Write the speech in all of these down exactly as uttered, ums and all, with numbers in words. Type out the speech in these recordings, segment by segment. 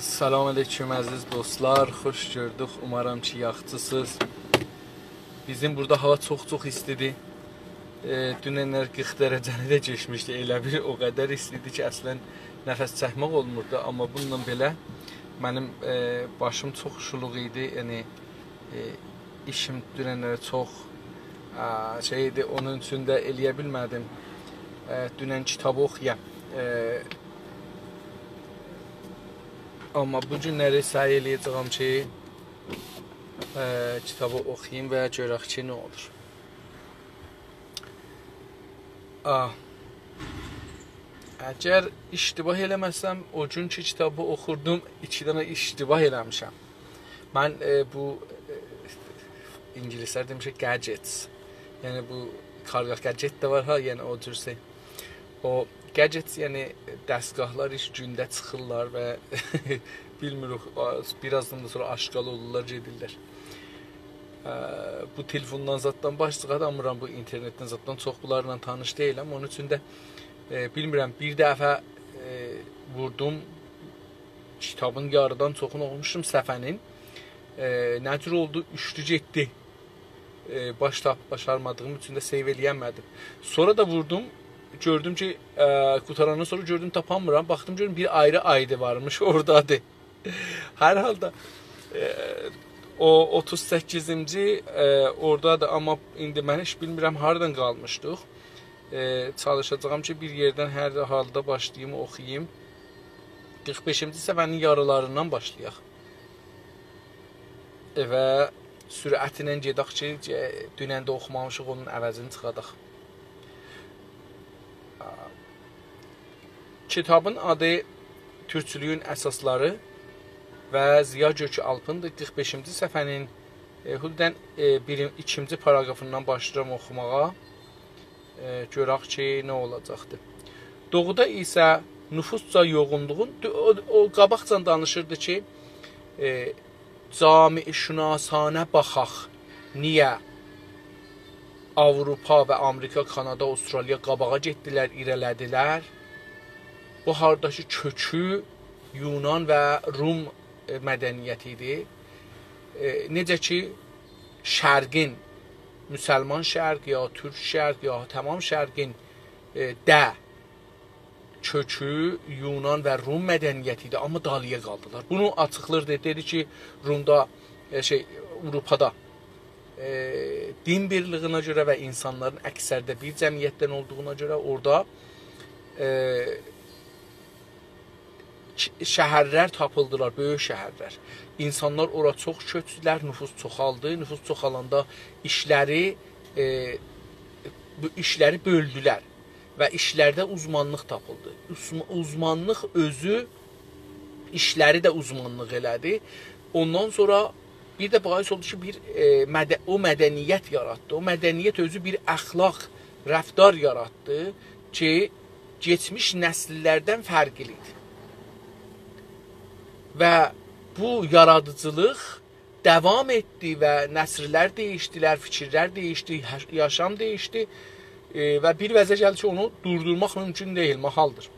سلام علیکم عزیز دوستلار، خوش گؤردوک. اومارام کی یاخشیسینیز. بیزیم بورادا هاوا چوخ-چوخ ایستیدیر. ائ، دوننلر قیرخ درجه‌نی ده کئچمیشدی. ائله بیل او قدر ایستیدی کی اصلاً نفس چکمک اولموردو. آمما بونونلا بئله منیم، ائ، باشیم چوخ شولوق ایدی. یعنی، ائ، ایشیم دوننلری چوخ، ا، شئی ایدی، اونون اوچون ده ائلیه بیلمه‌دیم، ا، دونن کیتابی اوخویام. ا، آمما بو گونلری سعی ائلیه‌جه‌یم کی، ا، کیتابی اوخویوم و گؤرک کی نه اولور. آ، اگر اشتباه ائله‌مه‌سم، او گون کی کیتابی اوخوردوم، ایکی دنه اشتباه ائله‌میشم. من، ائ، بو، ائ، اینگیلیسلر دئمیشک gadgets. یعنی بو کارگاه گاجئت ده وار ها، یعنی او جور شئی. او gadgets، یعنی دستگاهلار هئچ گونده چیخیرلار و بیلمیریک، آ، بیر آزدان دا سونرا آشغال اولورلار، گئدیرلر. ا، بو تلفوندان زاددان باش چیخارتمیرام، بو اینترنتدن زاددان چوخ بونلارلا تانیش دئییلم. اونون اوچون ده، ائ، بیلمیرم، بیر دفعه، ائ، ووردوم، کیتابین یاریدان چوخونو اوخوموشدوم، صفحه‌نین. ائ، نه جور اولدو، اوچدو گئتدی. ائ، باش تاپ-، باشارمادیغیم اوچون ده save ائلیه‌نمه‌دیم. سونرا دا ووردوم، گؤردوم کی، ا، قوتاراندان سونرا گؤردوم تاپانمیرام. باخدیم گؤروم بیر آیری آیدی وارمیش، اورادادیر. هر حالدا، ائ، او اوتوز سککیزینجی، ائ، اورادادیر، آمما ایندی من هئچ بیلمیرم هاردان قالمیشدیق. ائ، چالیشاجاغام کی بیر یئردن هر حالدا باشلاییم، اوخویوم. قیرخ بئشینجی صفحه‌نین یاریلاریندان باشلایاق. ائ، و سرعتله گئدک کی، گه-، دونن ده اوخومامیشیق، اونون عوضینی چیخاداق. آ، کیتابین آدی تورکچولویون اساسلاری و ضیا گؤک‌آلپیندیر. قیرخ بئشینجی صفحه‌نین، ائ، حدوداً، ائ، بیرین-، ایکینجی پاراگرافیندان باشلاییرام اوخوماغا. ائ، گؤرک کی نه اولاجاقدیر. دوغودا ایسه نفوسجا یوغونلوغون، او، او قاباقجان دانیشیردی کی، ائ، جامعه‌شناسانه باخاق، نییه آوروپا و آمریکا، کانادا، استرالیا قاباغا گئتدیلر، ایره‌له‌دیلر. بو هارداکی کؤکو یونان و روم، ائ، مدنیتی ایدی. ائ، نئجه کی شرقین، مسلمان شرق یا تورک شرق یا تمام شرقین، ائ، ده کؤکو یونان و روم مدنیتی ایدی، آمما دالییا قالدیلار. بونو آچیقلاییردی، دئدی کی، رومدا، ائ، شئی، آوروپادا، ائ، دین بیرلیگینه گؤره و اینسانلارین اکثرده بیر جمعیتدن اولدوغونا گؤره اورادا، ائ، ش-، شهرلر تاپیلدیلار، بؤیوک شهرلر. اینسانلار اورا چوخ کؤچدولر، نفوس چوخالدی. نفوس چوخالاندا ایشلری، ائ، بو ایشلری بؤلدولر. و ایشلرده اوزمانلیق تاپیلدی. اوزم-، اوزمانلیق اؤزو ایشلری ده اوزمانلیق ائله‌دی. اوندان سونرا بیر ده باعث اولدو کی، بیر، ائ، مده-، او مدنیت یاراتدی. او مدنیت اؤزو بیر اخلاق، رفتار یاراتدی کی، کئچمیش نسیللردن فرقلی ایدی. و بو یارادیجیلیق داوام ائتدی و نسیللر دییشدیلر، فیکیرلر دییشدی، یا-، یاشام دییشدی. ائ، و بیر وضعه گلدی کی، اونو دوردورماق مومکون دئییل، محالدیر.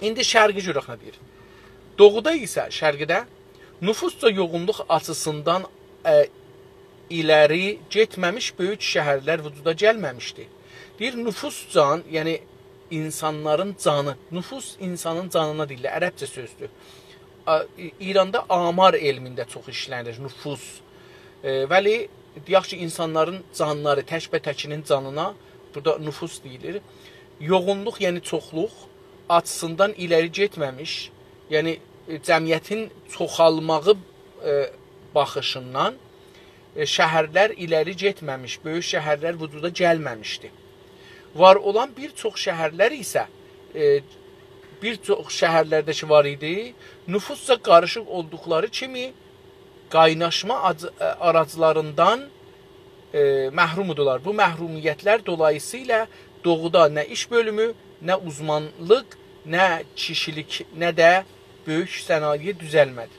ایندی شرقی گؤرک نه دئییر. دوغودا ایسه، شرقده نفوسجا یوغونلوق آچیسیندان، ائ، ایلری گئتمه‌میش بؤیوک شهرلر وجودا گلمه‌میشدی. دئییر، نفوسجان، یعنی اینسانلارین جانی، نفوس اینسانین جانینا دئییرلر، عربجه سؤزدور. آ، ای-، ایراندا آمار علمینده چوخ ایشله‌نیر نفوس. ائ، ولی دئیک کی، اینسانلارین جانلاری، تک‌به‌تکینین جانینا بورادا نفوس دئییلیر. یوغونلوق، یعنی چوخلوق، آچیسیندان ایلری گئتمه‌میش، یعنی، ائ، جمعیتین چوخالماغی، ائ، باخیشیندان، ائ، شهرلر ایلری گئتمه‌میش، بؤیوک شهرلر وجودا گلمه‌میشدی. وار اولان بیر چوخ شهرلر ایسه، ائ، بیر چوخ شهرلرده کی وار ایدی، نفوسجا قاریشیق اولدوقلاری کیمی قایناشما آج-، ائ، آراجلاریندان، ائ، محروم ایدیلر. بو محرومیتلر دولاییسییلا دوغودا نه ایش بؤلومو، نه اوزمانلیق، نه کیشیلیک، نه ده بؤیوک صنایع دوزلمه‌دی.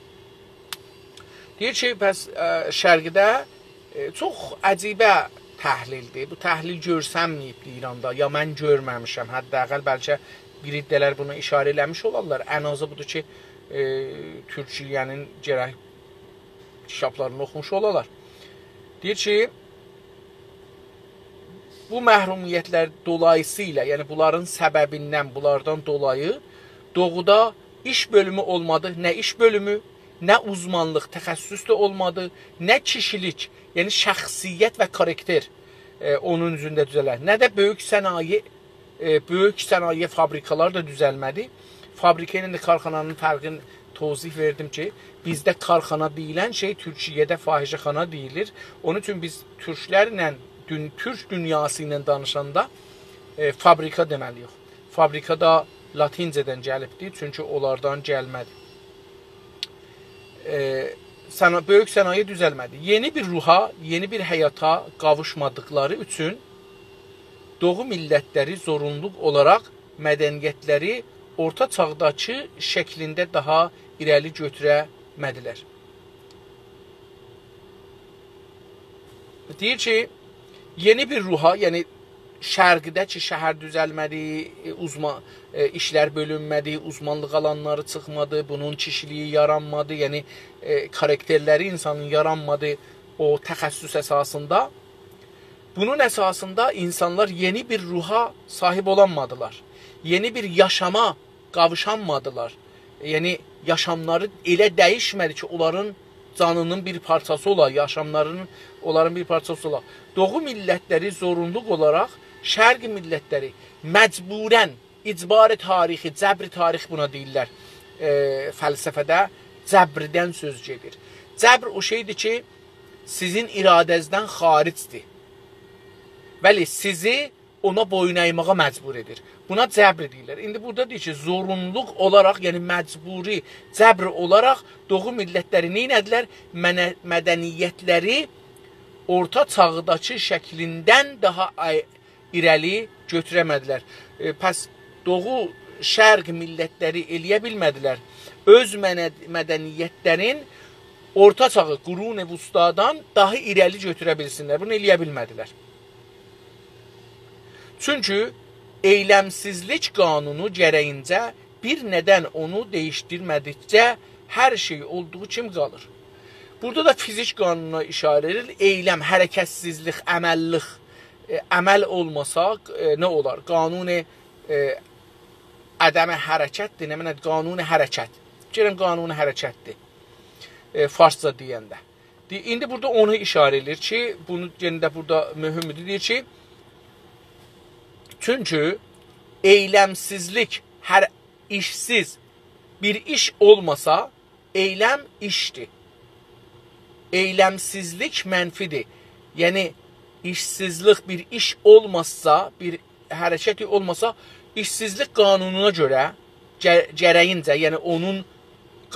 دئییر کی، پس، ائ، شرقده، ائ، چوخ عجیبه تحلیلدیر. بو تحلیل گؤرسنمه‌ییبدیر ایراندا. یا من گؤرمه‌میشم. حداقل بلکه بیر عده‌لر بونا اشاره ائله‌میش اولارلار. ان آزی بودور کی، ائ، تورکیه‌نین گرک کیتابلارینی اوخوموش اولالار. دئییر کی، بو محرومیت‌لر دولاییسییلا، یعنی بونلارین سببیندن، بونلاردان دولایی دوغودا ایش بؤلومو اولمادی. نه ایش بؤلومو، نه اوزمانلیق، تخصص ده اولمادی، نه کیشیلیک، یعنی شخصیت و کاراکتر، ائ، اونون اوزونده دوزه‌لر. نه ده بؤیوک صنایع، ائ، بؤیوک صنایع، فابریکالار دا دوزلمه‌دی. فابریکا ایله ده کارخانانین فرقینی توضیح وئردیم کی، بیزده کارخانا دئییلن شئی تورکیه‌ده فاحشه‌خانا دئییلیر. اونون اوچون بیز تورکلرله، دون-، تورک دونیاسی ایله دانیشاندا، ائ، فابریکا دئمه‌لی‌ییک. فابریکا دا لاتینجه‌دن گلیبدی، چونکی اونلاردان گلمه‌دی. ائ، صنا-، بؤیوک صنایع دوزلمه‌دی. یئنی بیر روحا، یئنی بیر حیاتا قاووشمادیقلاری اوچون دوغو میللت‌لری زورونلوق اولاراق مدنیت‌لری اورتا چاغداکی شکلینده داها ایره‌لی گؤتوره‌مه‌دیلر. دئییر کی، یئنی بیر روحا، یعنی شرقده کی، شهر دوزلمه‌دی، ائ، اوزما-، ائ، ایشلر بؤلونمه‌دی، اوزمانلیق آلانلاری چیخمادی، بونون کیشیلیگی یارانمادی، یعنی، ائ، کاراکترلری اینسانین یارانمادی او تخصص اساسیندا. بونون اساسیندا اینسانلار یئنی بیر روحا صاحیب اولانمادیلار. یئنی بیر یاشاما قاووشانمادیلار. یعنی، یاشاملاری ائله دییشمه‌دی کی، اونلارین جانینین بیر پارچاسی اولا، یاشاملارینین اونلارین بیر پارچاسی اولا. دوغو میللت‌لری زورونلوق اولاراق شرق میللت‌لری مجبوراً، اجبار تاریخی، جبر تاریخ بونا دئییرلر، ائ، فلسفه‌ده جبردن سؤز گئدیر. جبر او شئیدیر کی، سیزین اراده‌زدن خارجدیر. ولی سیزی اونا بویون اَیمه‌یه مجبور ائدیر. بونا جبر دئییرلر. ایندی بورادا دئییر کی، زورونلوق اولاراق، یعنی مجبوری، جبر اولاراق دوغو میللت‌لری نئینه‌دیلر؟ منه-، مدنیت‌لری اورتا چاغداکی شکلیندن داها آی-، ایره‌لی گؤتوره‌مه‌دیلر. ائ، پس دوغو شرق میللت‌لری ائلیه بیلمه‌دیلر اؤز منه-، مدنیت‌لرین اورتا چاغی، قرون وسطی‌دان داها ایره‌لی گؤتوره بیلسینلر. بونو ائلیه بیلمه‌دیلر. چونکی ائیلم‌سیزلیک قانونو گره‌یینجه بیر ندن اونو دییشدیرمه‌دیکجه هر شئی اولدوغو کیمی قالیر. بورادا دا فیزیک قانونونا ایشاره ائدیر. ائیلم، حرکت‌سیزلیک، عمل‌لیک، ائ، عمل اولماسا، ائ، نه اولار؟ قانون، ائ، عدم حرکت‌دیر، نه منه قانون حرکت. گلین قانون حرکت‌دیر. ائ، فارسجا دئینده. دئ-، ایندی بورادا اونا ایشاره ائدیر کی، بونو یئنه ده بورادا مهم‌دور. دئییر کی، چونکی ائیلم‌سیزلیک، هر ایشسیز بیر ایش اولماسا، ائیلم ایشدیر. ائیلم‌سیزلیک منفی‌دیر. یعنی، ایشسیزلیک، بیر ایش اولمازسا، بیر حرکت اولماسا، ایشسیزلیک قانونونا گؤره، گه-، گره‌یینجه، یعنی اونون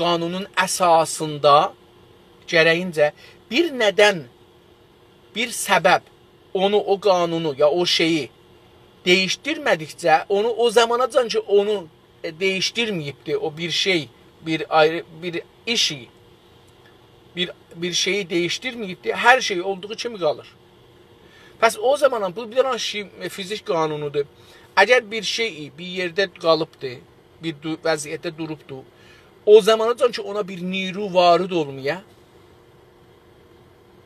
قانونون اساسیندا گره‌یینجه بیر ندن، بیر سبب اونو، او قانونو یا او شئیی دییشدیرمه‌دیکجه، اونو او زاماناجان کی، اونو، ائ، دییشدیرمه‌ییبدی، او بیر شئی، بیر آیری، بیر ایشی، بیر، بیر شئیی دییشدیرمه‌ییبدی، هر شئی اولدوغو کیمی قالیر. پس او زامان بو بیر دنه شی-، فیزیک قانونودور. اگر بیر شئی بیر یئرده قالیبدی، بیر دو-، وضعیتده دوروبدو، او زاماناجان کی، اونا بیر نیرو وارد اولمایا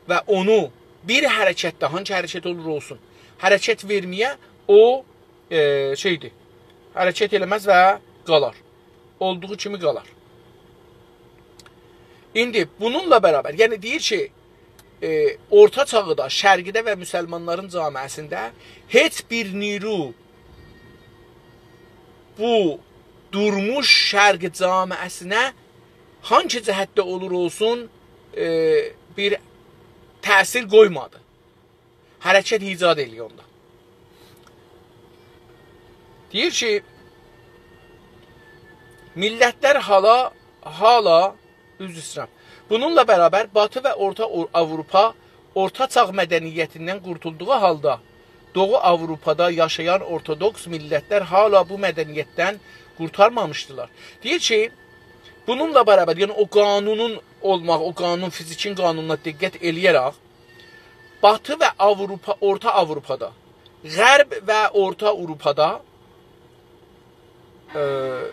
و اونو بیر حرکتده، هانسی حرکت اولور اولسون، حرکت وئرمه‌یه، او، ائ، شئیدیر، حرکت ائله‌مز و قالار. اولدوغو کیمی قالار. ایندی بونونلا برابر، یعنی دئییر کی، ائ، اورتا چاغیدا، شرقیده و مسلمانلارین جامعه‌سینده هئچ بیر نیرو بو دورموش شرق جامعه‌سینه هانسی جهتده اولور اولسون، ائ، بیر تأثیر قویمادی. حرکت ایجاد ائله‌ییر اوندا. دئییر کی، میللت‌لر حالا، حالا، عذر ایسته‌ییرم. بونونلا برابر باتی و اورتا او-، آوروپا اورتا چاغ مدنیتیندن قورتولدوغو حالدا دوغو آوروپادا یاشایان اورتودوکس میللت‌لر حالا بو مدنیتدن قورتارمامیشدیلار. دئییر کی، بونونلا برابر، یعنی او قانونون اولماق، او قانون، فیزیکین قانونونا دقت ائله‌یه‌رک، باتی و آوروپا، اورتا آوروپادا، غرب و اورتا آوروپادا، ائ،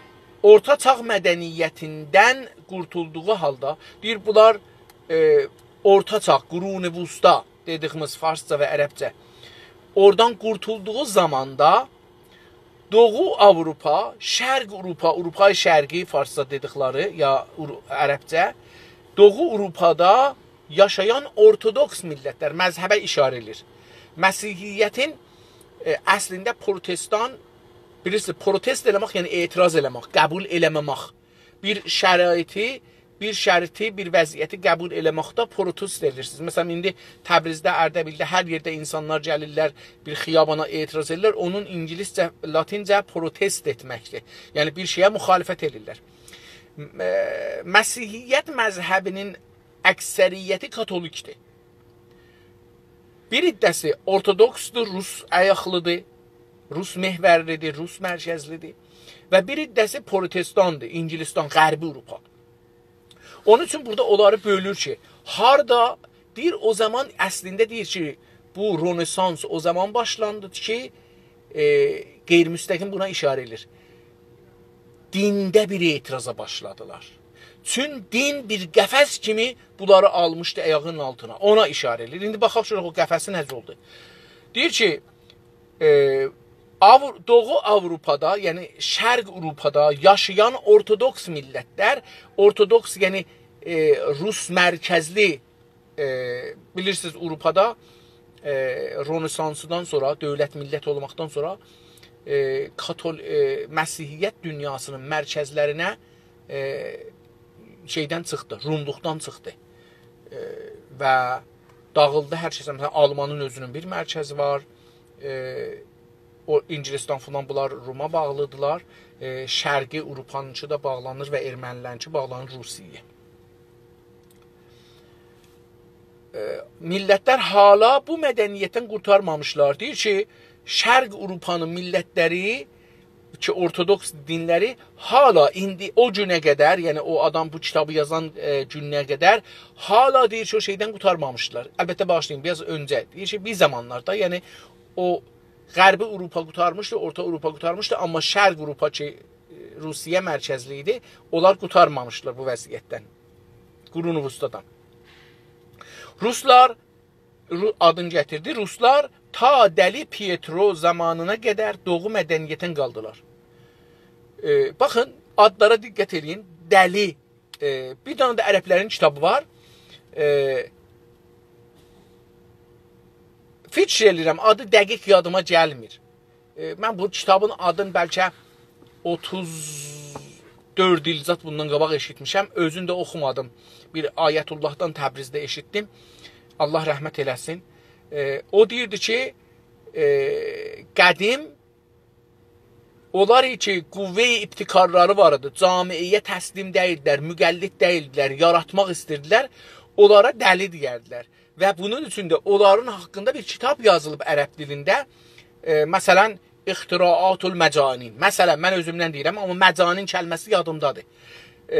اورتا چاغ مدنیتیندن قورتولدوغو حالدا، دئییر، بونلار، ائ، اورتا چاغ، قرون وسطی دئدیگیمیز فارسجا و عربجه، اورادان قورتولدوغو زاماندا دوغو آوروپا، شرق آوروپا، آوروپای شرقی فارسجا دئدیکلری یا اورو-، عربجه، دوغو آوروپادا یاشایان اورتودوکس میللتلر، مذهبه ایشاره ائله‌ییر. مسیحیتین، ائ، اصلینده پروتستان، بیلیرسینیز، پروتست ائله‌مک، یعنی اعتراض ائله‌مک، قبول ائله‌مه‌مک. بیر شرایطی، بیر شرطی، بیر وضعیتی قبول ائله‌مکده پروتست ائدیرسینیز. مثلا، ایندی تبریزده، اردبیلده، هر یئرده اینسانلار گلیرلر، بیر خیابانا اعتراض ائدیرلر، اونون اینگیلیسجه، لاتینجه پروتست ائتمکدیر. یعنی، بیر شئیه مخالفت ائدیرلر. م-، ائ، مسیحیت مذهبی‌نین اکثریتی کاتولیکدیر. بیر حیصه‌سی اورتودوکسدور، روس آیاقلیدیر، روس محورلیدیر، روس مرکزلیدیر و بیر حیصه‌سی پروتستاندیر، اینگیلیستان، غربی آوروپا. اونون اوچون بورادا اونلاری بؤلور کی، هاردا دئییر، او زامان اصلینده دئییر کی، بو رنسانس او زامان باشلاندی کی، ائ، غیرمستقیم بونا ایشاره ائدیر. دینده بیر اعتراضا باشلادیلار. چون دین بیر قفس کیمی بونلاری آلمیشدی آیاغینین آلتینا. اونا ایشاره ائدیر. ایندی باخاق گؤرک او قفسی نئجه اولدو. دئییر کی، ائ، آور-، دوغو آوروپادا، یعنی شرق آوروپادا یاشایان اورتودوکس میللتلر، اورتودوکس، یعنی، ائ، روس مرکزلی، ائ، بیلیرسینیز، آوروپادا، ائ، رنسانسدان سونرا، دؤولت میللت اولماقدان سونرا، ائ، کاتول-، ائ، مسیحیت دونیاسی‌نین مرکزلرینه، ائ، شئیدن چیخدی، روملوقدان چیخدی. ائ، و داغیلدی هر شئی. مثلا، آلمانین اؤزونون بیر مرکزی وار. ائ، او اینگیلیستان فلان، بونلار روما باغلیدیلار. ائ، شرقی آوروپانینکی دا باغلانیر و ارمنی‌لرینکی باغلانیر روسیه‌یه. ائ، میللتلر هالا بو مدنیتدن قورتارمامیشلار. دئییر کی، شرق آوروپانین میللتلری کی، اورتودوکس دینلری هالا ایندی او گونه قدر، یعنی او آدام بو کیتابی یازان، ائ، گونونه قدر هالا دئییر کی، او شئیدن قورتارمامیشلار. البته، باغیشلایین، بیر آز اؤنجه. دئییر کی، بیر زامانلاردا، یعنی او غربی آوروپا قورتارمیشدی، اورتا آوروپا قورتارمیشدی، آمما شرق آوروپا کی، ائ، روسیه مرکزلی ایدی، اونلار قورتارمامیشلار بو وضعیتدن. قرون وسطادان. روسلار، رو-، آدین گتیردی، روسلار تا دلی پیترو زامانینا قدر دوغو مدنیتین قالدیلار. ائ، باخین، آدلارا دقت ائله‌یین. دلی، ائ، بیر دنه ده عربلرین کیتابی وار. ائ، فیکیر ائله‌ییرم، آدی دقیق یادیما گلمیر. ائ، من بو کیتابین آدینی بلکه اوتوز دؤرد ایل زاد بوندان قاباق ائشیتمیشم. اؤزونو ده اوخومادیم. بیر آیت‌اللهدان تبریزده ائشیتدیم. الله رحمت ائله‌سین. ائ، او دئییردی کی، ائ، قدیم اونلار کی، قوه‌ی ابتکارلاری وار ایدی، جامعه‌یه تسلیم دئییلدیلر، مقلد دئییلدیلر، یاراتماق ایسته‌ییردیلر، اونلارا دلی دئیردیلر. و بونون اوچون ده اونلارین حاقیندا بیر کیتاب یازیلیب عرب دیلینده. ائ، مثلا، اختراعات المجانین. مثلا، من اؤزومدن دئییرم، آمما مجانین کلمه‌سی یادیمدادیر. ائ،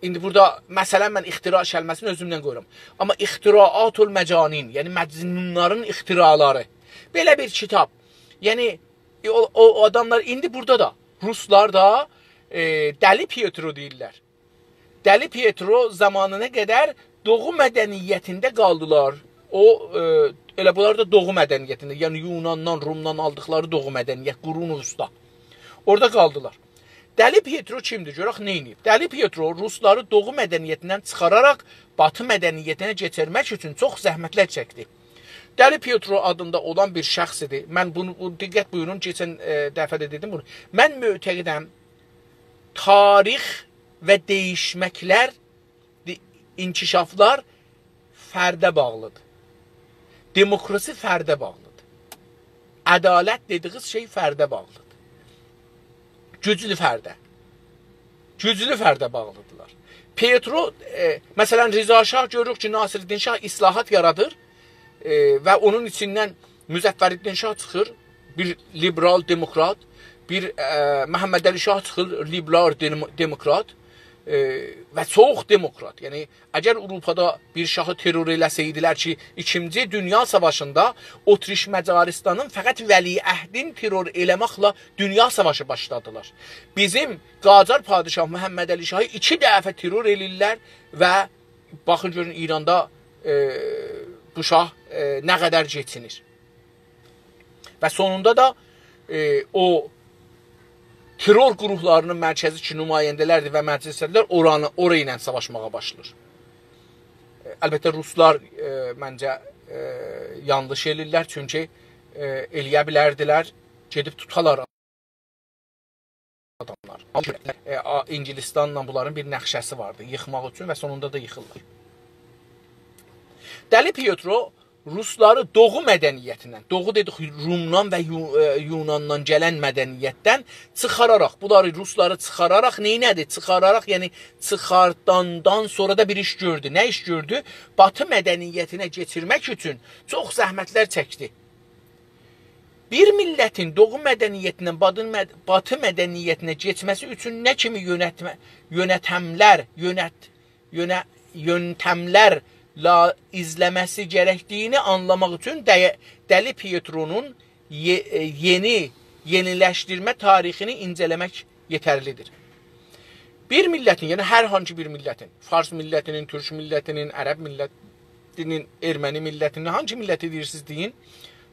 ایندی بورادا، مثلا، من اختراع کلمه‌سینی اؤزومدن قویورام. آمما اختراعات المجانین، یعنی مجنونلارین اختراعلاری. بئله بیر کیتاب. یعنی، ائ، او، او آداملار ایندی بورادا دا، روسلار دا، ائ، دلی پیترو دئییرلر. دلی پیترو زامانینا قدر دوغو مدنیتینده قالدیلار. او، ائ، ائله بونلار دا دوغو مدنیتینده، یعنی یوناندان، رومدان آلدیقلاری دوغو مدنیت، قرون وسطی. اورادا قالدیلار. دلی پیترو کیمدیر؟ گؤرک نه ائدیب. دلی پیترو روسلاری دوغو مدنیتیندن چیخاراراق باتی مدنیتینه کئچیرمک اوچون چوخ زحمتلر چکدی. دلی پیترو آدیندا اولان بیر شخص ایدی. من بونو، بو، دقت بویورون، کئچن، ائ، دفعه ده دئدیم بونو. من معتقدم، تاریخ و دییشمکلر، دی-، انکشافلار فرده باغلیدیر. دموکراسی فرده باغلیدیر. عدالت دئدیگینیز شئی فرده باغلیدیر. گوجلو فرده. گوجلو فرده باغلیدیرلار. پیترو، ائ، مثلا، رضا شاه گؤروروک کی، ناصرالدین شاه اصلاحات یارادیر، ائ، و اونون ایچیندن مظفرالدین شاه چیخیر، بیر لیبرال دموکرات، بیر، ائ، محمدعلی شاه چیخیر، لیبرال دم-، دموکرات. ائ، و چوخ دموکرات. یعنی، اگر آوروپادا بیر شاهی ترور ائله‌سه‌یدیلر کی، ایکینجی دونیا ساواشیندا اتریش مجارستانین فقط ولیعهدین ترور ائله‌مکله دونیا ساواشی باشلادیلار. بیزیم قاجار پادشاه محمدعلی شاهی ایکی دفعه ترور ائله‌ییرلر و باخین گؤرون ایراندا، ائ، بو شاه، ائ، نه قدر کئچینیر. و سونوندا دا، ائ، او ترور گروپلارینین مرکزی کی، نماینده‌لردیر و مجلس‌لر اورانی، اورا ایله ساواشماغا باشلاییر. ائ، البته، روسلار، ائ، منجه، ائ، یانلیش ائله‌ییرلر، چونکی، ائ، ائله‌یه بیلردیلر، گئدیب توتالار آداملار. ائ، آ-، اینگیلیستانلا بونلارین بیر نقشه‌سی واردی ییخماق اوچون و سونوندا دا ییخیرلار. دلی پیترو روسلاری دوغو مدنیتیندن، دوغو دئدیک، رومدان و یو-، ائ، یوناندان گلن مدنیتدن چیخاراراق، بونلاری، روسلاری چیخاراراق نئینه‌دی؟ چیخاراراق، یعنی چیخارداندان سونرا دا بیر ایش گؤردو. نه ایش گؤردو؟ باتی مدنیتینه کئچیرمک اوچون چوخ زحمتلر چکدی. بیر میللتین دوغو مدنیتیندن باتی مد-، باتی مدنیتینه کئچمه‌سی اوچون نه کیمی یؤنتمه-، یؤنتملر، یؤنت-، یؤنه-، یؤنتملر لا-، ایزله‌مه‌سی گرکدیگینی آنلاماق اوچون ده-، دلی پیترونون یئ-، ائ، یئنی، یئنیلشدیرمه تاریخینی اینجه‌له‌مک یئترلیدیر. بیر میللتین، یعنی هر هانسی بیر میللتین، فارس میللتینین، تورک میللتینین، عرب میللتینین، ارمنی میللتینین، هانسی میللتی دئییرسینیز دئیین،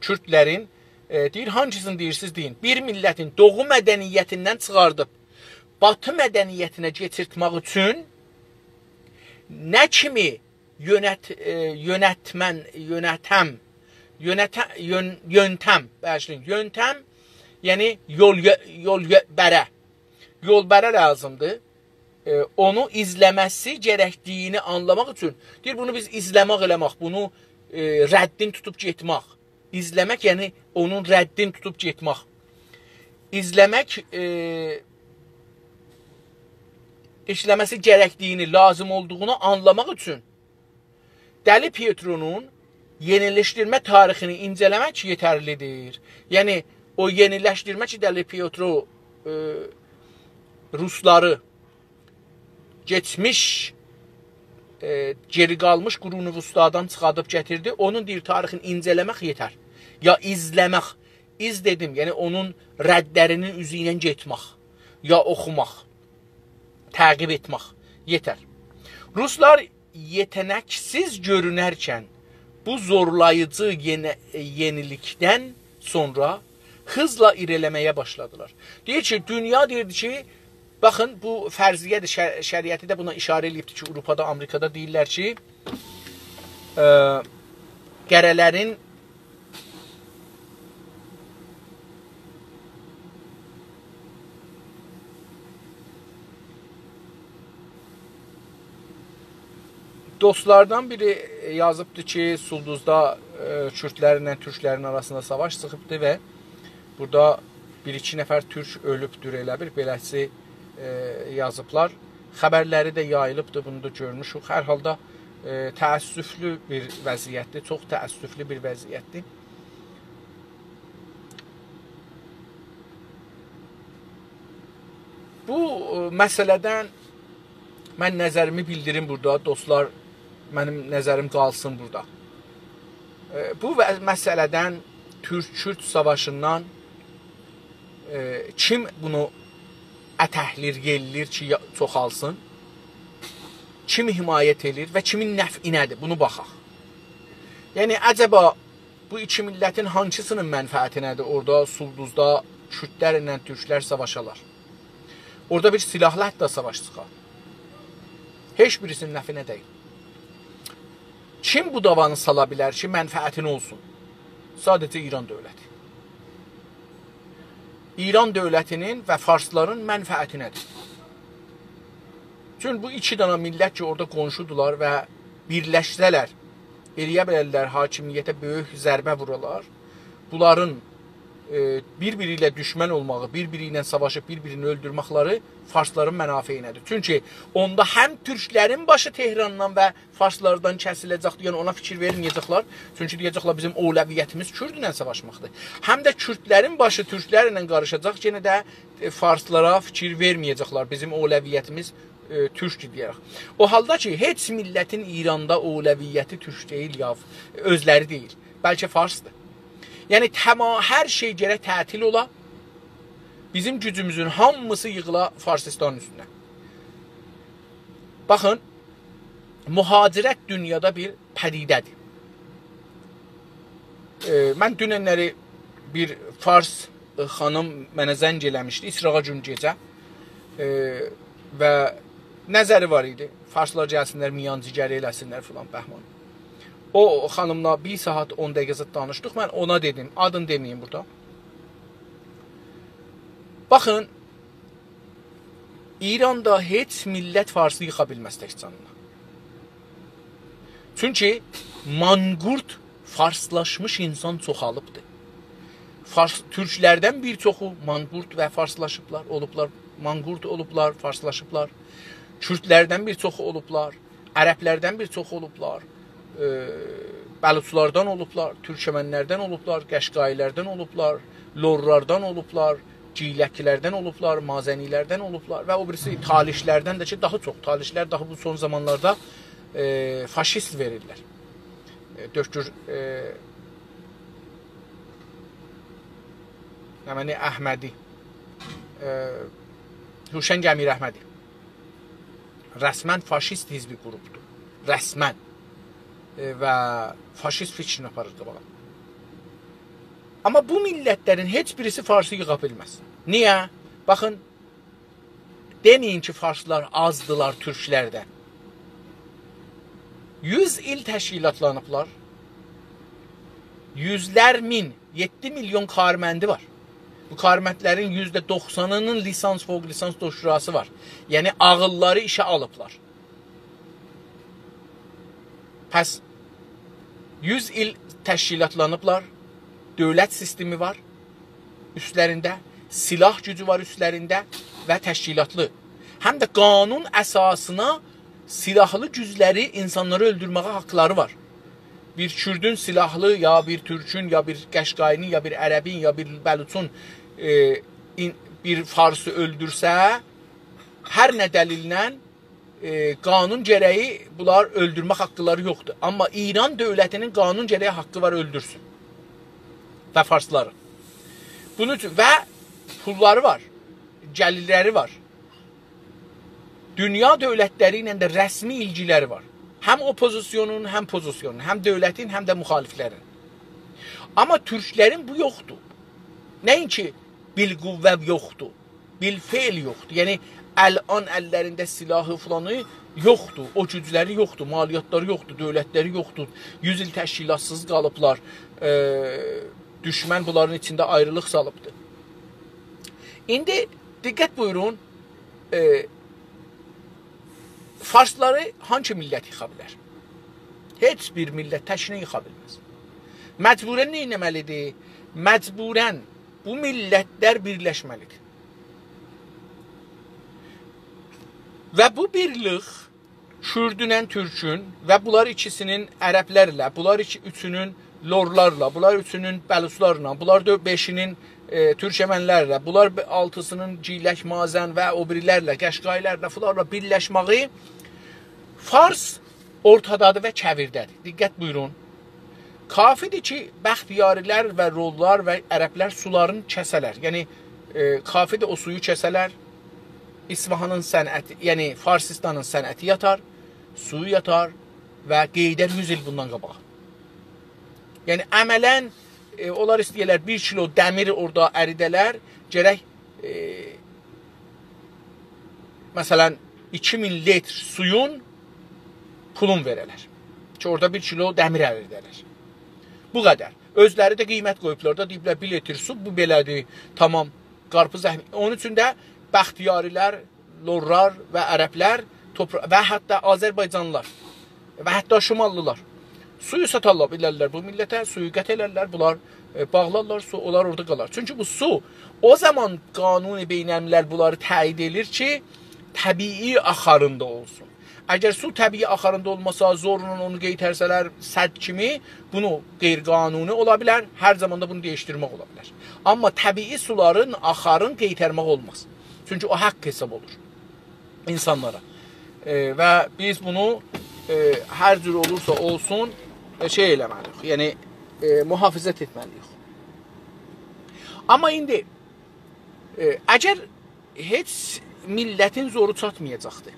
کوردلرین، ائ، دئییر، هانسینی دئییرسینیز دئیین، بیر میللتین دوغو مدنیتیندن چیخاردیب باتی مدنیتینه کئچیرتمک اوچون نه کیمی یؤنت-، ائ، یؤنتمن-، یؤنتم، یؤنته-، یؤن-، یؤنتم، باغیشلایین، یؤنتم، یعنی یول یؤ-، یول یؤ-، بره. یول بره لازیمدیر. ائ، اونو ایزله‌مه‌سی گرکدیگینی آنلاماق اوچون. دئییر، بونو بیز ایزله‌مک ائله‌مک، بونو، ائ، ردین توتوب گئتمک. ایزله‌مک، یعنی اونون ردین توتوب گئتمک. ایزله‌مک، ائ، ایشله‌مه‌سی گرکدیگینی، لازیم اولدوغونو آنلاماق اوچون دلی پیترونون یئنیلشدیرمه تاریخینی اینجه‌له‌مک یئترلیدیر. یعنی، او یئنیلشدیرمه کی، دلی پیترو، ائ، روسلاری کئچمیش، ائ، گئری قالمیش قرون وسطادان چیخاردیب گتیردی، اونون، دئییر، تاریخینی اینجه‌له‌مک یئتر. یا ایزله‌مک، ایز دئدیم، یعنی اونون ردلرینین اوزو ایله گئتمک، یا اوخوماق، تعقیب ائتمک یئتر. روسلار یئته‌نکسیز گؤرونرکن بو زورلاییجی یئنی-، یئنیلیکدن سونرا هیزلا ایره‌لی‌له‌مه‌یه باشلادیلار. دئییر کی، دونیا دئییردی کی، باخین، بو فرضیه‌دیر، شر-، شریعتی ده بونا ایشاره ائله‌ییبدیر کی، آوروپادا، آمریکادا دئییرلر کی، ائ، قره‌لرین دوستلاردان بیری یازیبدی کی، سولدوزدا، ائ، کوردلرله تورکلرین آراسیندا ساواش چیخیبدی و بورادا بیر-ایکی نفر تورک اؤلوبدور، ائله بیل، بئله‌سی، ائ، یازیبلار. خبرلری ده یاییلیبدی، بونو دا گؤرموشوک. هر حالدا، ائ، تأسفلو بیر وضعیتدیر، چوخ تأسفلو بیر وضعیتدیر. بو، ائ، مسئله‌دن من نظریمی بیلدیریم بورادا، دوستلار، منیم نظریم قالسین بورادا. ائ، بو و-، مسئله‌دن، تورک-کورد ساواشیندان، ائ، کیم بونو اتکلیر، یئللیر کی، یا-، چوخالسین؟ کیم حمایت ائلیر و کیمین نفعینه‌دیر؟ بونو باخاق. یعنی، عجبا بو ایکی میللتین هانسی‌سینین منفعتینه‌دیر اورادا، سولدوزدا کوردلرله تورکلر ساواشالار؟ اورادا بیر سیلاحلی حتی ساواش چیخار. هئچ بیریسینین نفعینه دئییل. کیم بو دعوانی سالا بیلر کی، منفعتینه اولسون؟ ساده‌جه ایران دؤولتی. ایران دؤولتینین و فارسلارین منفعتینه‌دیر. چون بو ایکی دنه میللت کی، اورادا قونشودولار و بیرلشسه‌لر، ائلیه بیلرلر حاکمیته بؤیوک ضربه وورالار. بونلارین، ائ، بیر-بیری ایله دوشمن اولماغی، بیر-بیری ایله ساواشیب بیر-بیرینی اؤلدورمکلری فارسلارین منافعینه‌دیر. چونکی اوندا هم تورکلرین باشی تهراندان و فارسلاردان کسیله‌جکدیر، یعنی اونا فیکیر وئرمه‌یه‌جکلر. چونکی دئیه‌جکلر، بیزیم اولویتیمیز کوردله ساواشماقدیر. هم ده کوردلرین باشی تورکلرله قاریشاجاق، یئنه ده، ائ، فارسلارا فیکیر وئرمه‌یه‌جکلر. بیزیم اولویتیمیز ائ، تورک دئیه‌رک. او حالدا کی، هئچ میللتین ایراندا اولویتی تورک دئییل یا، اؤزلری دئییل. بلکه فارسدیر. یعنی، تما-، هر شئی گرک تعطیل اولا، بیزیم گوجوموزون هامیسی ییغیلا فارسیستانین اوستونه. باخین، مهاجرت دونیادا بیر پدیده‌دیر. ائ، من دوننلری بیر فارس، ائ، خانیم منه زنگ ائله‌میشدی، ایسراغا گون گئجه. ائ، و نظری وار ایدی، فارسلار گلسینلر، میانجیگری ائله‌سینلر فلان، بهمان. او خانیملا بیر ساعات اون دقیقه زاد دانیشدیق. من اونا دئدیم، آدینی دئمه‌ییم بورادا. باخین، ایراندا هئچ میللت فارسی ییخا بیلمز تک جانینا. چونکی مانقورت فارسلاشمیش اینسان چوخالیبدیر. فارس، تورکلردن بیر چوخو مانقورت و فارسلاشیبلار، اولوبلار، مانقورت اولوبلار، فارسلاشیبلار. کوردلردن بیر چوخو اولوبلار، عربلردن بیر چوخو اولوبلار، ائ، بلوچلاردان اولوبلار، تورکمنلردن اولوبلار، قشقایی‌لردن اولوبلار، لورلاردان اولوبلار، گیلکی‌لردن اولوبلار، مازنی‌لردن اولوبلار و او بیریسی تالیشلردن ده کی، داها چوخ. تالیشلر داها بو سون زامانلاردا، ائ، فاشیست وئریرلر. ائ، دؤکتور، ائ، نمنه احمدی، ائ، هوشنگ امیراحمدی. رسماً فاشیست حزبی قوروبدور. رسماً. ائ، و فاشیست فیکرینی آپاریر قاباغا. آمما بو میللتلرین هئچ بیریسی فارسی ییغا بیلمز. نییه؟ باخین، دئمه‌یین کی، فارسلار آزدیلار تورکلردن. یوز ایل تشکیلاتلانیبلار. یوزلر مین، یئددی میلیون کارمندی وار. بو کارمندلرین یوزده دوخسانینین لیسانس، فوق لیسانس، دکتراسی وار. یعنی، عاغیللاری ایشه آلیبلار. پس یوز ایل تشکیلاتلانیبلار، دؤولت سیستمی وار اوستلرینده، سلاح گوجو وار اوستلرینده و تشکیلاتلی. هم ده قانون اساسینا سلاحلی گوجلری، اینسانلاری اؤلدورمه‌یه حاقلاری وار. بیر کوردون سلاحلی، یا بیر تورکون، یا بیر قشقایی‌نین، یا بیر عربین، یا بیر بلوچون، ائ، این-، بیر فارسی اؤلدورسه، هر نه دلیلله، ائ، قانون گره‌یی بونلار اؤلدورمک حاقلاری یوخدور. آمما ایران دؤولتی‌نین قانون گره‌یی حاقی وار اؤلدورسون. و فارسلاری. بونون اوچون، و پوللاری وار، گلیرلری وار. دونیا دؤولتلری ایله ده رسمی ایلگیلری وار. هم اوپوزیسیونون، هم پوزیسیونون، هم دؤولتین، هم ده مخالفلرین. آمما تورکلرین بو یوخدور. نه‌اینکی بالقوه یوخدور، بالفعل یوخدور. یعنی، الان اللرینده سلاحی فلانی یوخدور، او گوجلری یوخدور، مالیاتلاری یوخدور، دؤولتلری یوخدور. یوز ایل تشکیلاتسیز قالیبلار. ائ، دوشمن بونلارین ایچینده آیریلیق سالیبدیر. ایندی دقت بویورون، ائ، فارسلاری هانسی میللت ییخا بیلر؟ هئچ بیر میللت تکینه ییخا بیلمز. مجبوراً نه ائتمه‌لیدیر؟ مجبوراً بو میللتلر بیرلشمه‌لیدیر. و بو بیرلیک کوردونن تورکون و بونلار ایکیسینین عربلرله، بونلار ایکی، اوچونون لورلارلا، بونلار اوچونون بلوچلارلا، بونلار دؤ-، بئشینین، ائ، تورکمنلرله، بونلار بئ-، آلتیسینین گیلک، مازن و او بیریلرله، قشقایی‌لرله، فلانلا بیرلشمه‌یی فارس اورتادادیر و کویرده‌دیر. دقت بویورون. کافیدیر کی، بختیاری‌لر و لورلار و عربلر سولارین کسه‌لر. یعنی، ائ، کافیدیر او سویو کسه‌لر، اصفهانین صنعتی، یعنی فارسیستانین صنعتی یاتار، سویو یاتار و قئییدر یوز ایل بوندان قاباغا. یعنی عملاً، ائ، اونلار ایسته‌ییرلر بیر کیلو دمیر اورادا اریده‌لر، گرک، ائ، مثلاً، ایکی مین لیتر سویون پولون وئره‌لر کی، اورادا بیر کیلو دمیر اریده‌لر. بو قدر. اؤزلری ده قیمت قویوبلار دا، دئییبلر، بیر لیتر سو، بو بئله‌دیر، تامام، قارپیز اهمی-، اونون اوچون ده بختیاری‌لر، لورلار و عربلر، توپرا-، و حتی آذربایجانلیلار و حتی شماللیلار سویو ساتارلار، بیلرلر بو میللته، سویو قطع ائلرلر، بونلار، ائ، باغلارلار، سو، اونلار اورادا قالار. چونکی بو سو، او زامان قانون بین‌الملل بونلاری تأیید ائله‌ییر کی، طبیعی آخاریندا اولسون. اگر سو طبیعی آخاریندا اولماسا، زورلا اونو قئیترسه‌لر، سد کیمی، بونو غیرقانونی اولا بیلر، هر زامان دا بونو دییشدیرمک اولا بیلر. آمما طبیعی سولارین آخارین قئیترمک اولماز. چونکی او حاق حساب اولور اینسانلارا. ائ، و بیز بونو، ائ، هر جور اولورسا اولسون، ائ، شئی ائله‌مه‌لی‌ییک، یعنی، ائ، محافظت ائتمه‌لی‌ییک. آمما ایندی، ائ، اگر هئچ میللتین زورو چاتمایاجاقدی.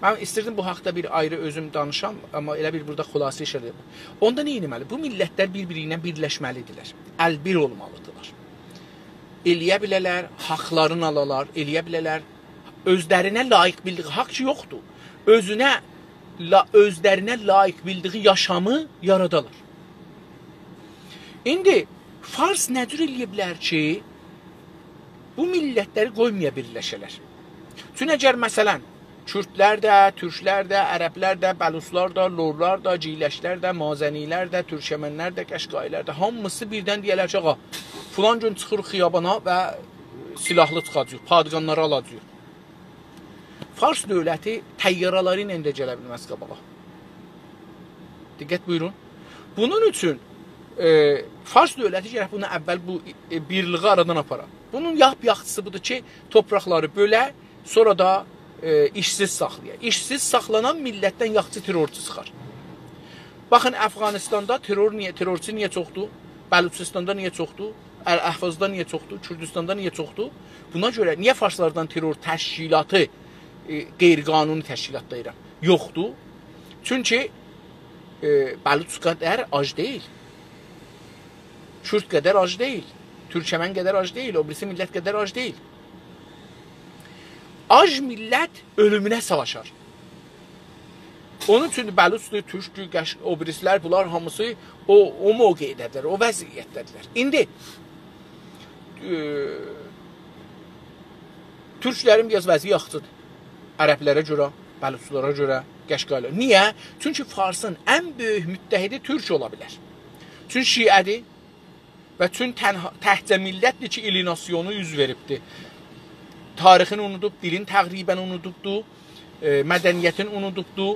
من ایستیردیم بو حاقدا بیر آیری اؤزوم دانیشام، آمما ائله بیل بورادا خلاصه ایشله‌دیم. اوندا نه ائتمه‌لی؟ بو میللتلر بیر-بیری ایله بیرلشمه‌لی‌دیرلر. ال‌بیر اولمالی‌دیرلار. ائله‌یه بیله‌لر، حاقلارینی آلالار، ائله‌یه بیله‌لر. اؤزلرینه لایق بیلدیگی حاق کی یوخدور. اؤزونه، لا-، اؤزلرینه لایق بیلدیگی یاشامی یارادالار. ایندی فارس نه جور ائله‌یه بیلر کی، بو میللتلری قویمایا بیرلشه‌لر؟ چون اگر، مثلا، کوردلر ده، تورکلر ده، عربلر ده، بلوچلار دا، لورلار دا، گیلکلر ده، مازنی‌لر ده، تورکمنلر ده، قشقایی‌لر ده، هامیسی بیردن دئیه‌لر کی، «آغا، فلان گون چیخیریق خیابانا و سلاحلی چیخاجاغیق، پادگانلاری آلاجاغیق.» فارس دؤولتی طیاره‌لری ایله ده گله بیلمز قاباغا. دقت بویورون. بونون اوچون، ائ، فارس دؤولتی گرک بونو اول بو، ائ، بیرلیگی آرادان آپارا. بونون لاپ یاخشیسی بودور کی، تورپاقلاری بؤله، سونرا دا، ائ، ایشسیز ساخلایا. ایشسیز ساخلانان میللتدن یاخشی ترورچو چیخار. باخین، افغانستاندا ترور نییه، ترورچو نییه چوخدور؟ بلوچستاندا نییه چوخدور؟ ال-، احوازدا نییه چوخدور؟ کوردوستاندا نییه چوخدور؟ بونا گؤره نییه فارسلاردان ترور تشکیلاتی، ائ، غیرقانونی تشکیلات دئییرم، یوخدور؟ چونکی، ائ، بلوچ قدر آج دئییل. کورد قدر آج دئییل. تورکمن قدر آج دئییل. او بیریسی میللت قدر آج دئییل. آج میللت اؤلومونه ساواشار. اونون اوچون بلوچدور، تورکدور، قش-، او بیریسی‌لر، بونلار هامیسی او، او موقعده‌دیرلر، او وضعیتده‌دیرلر. ایندی، ائ، تورکلرین بیر آز وضعی یاخشیدیر. عربلره گؤره، بلوچلارا گؤره، قشقایی‌لارا. نییه؟ چونکی فارسین ان بؤیوک متحدی تورک اولا بیلر. چون شیعه‌دیر و چون تنها، تکجه میللتدیر کی، ایلیناسیونا اوز وئریبدیر. تاریخینی اونودوب، دیلین تقریبا اونودوبدو، ائ، مدنیتین اونودوبدو،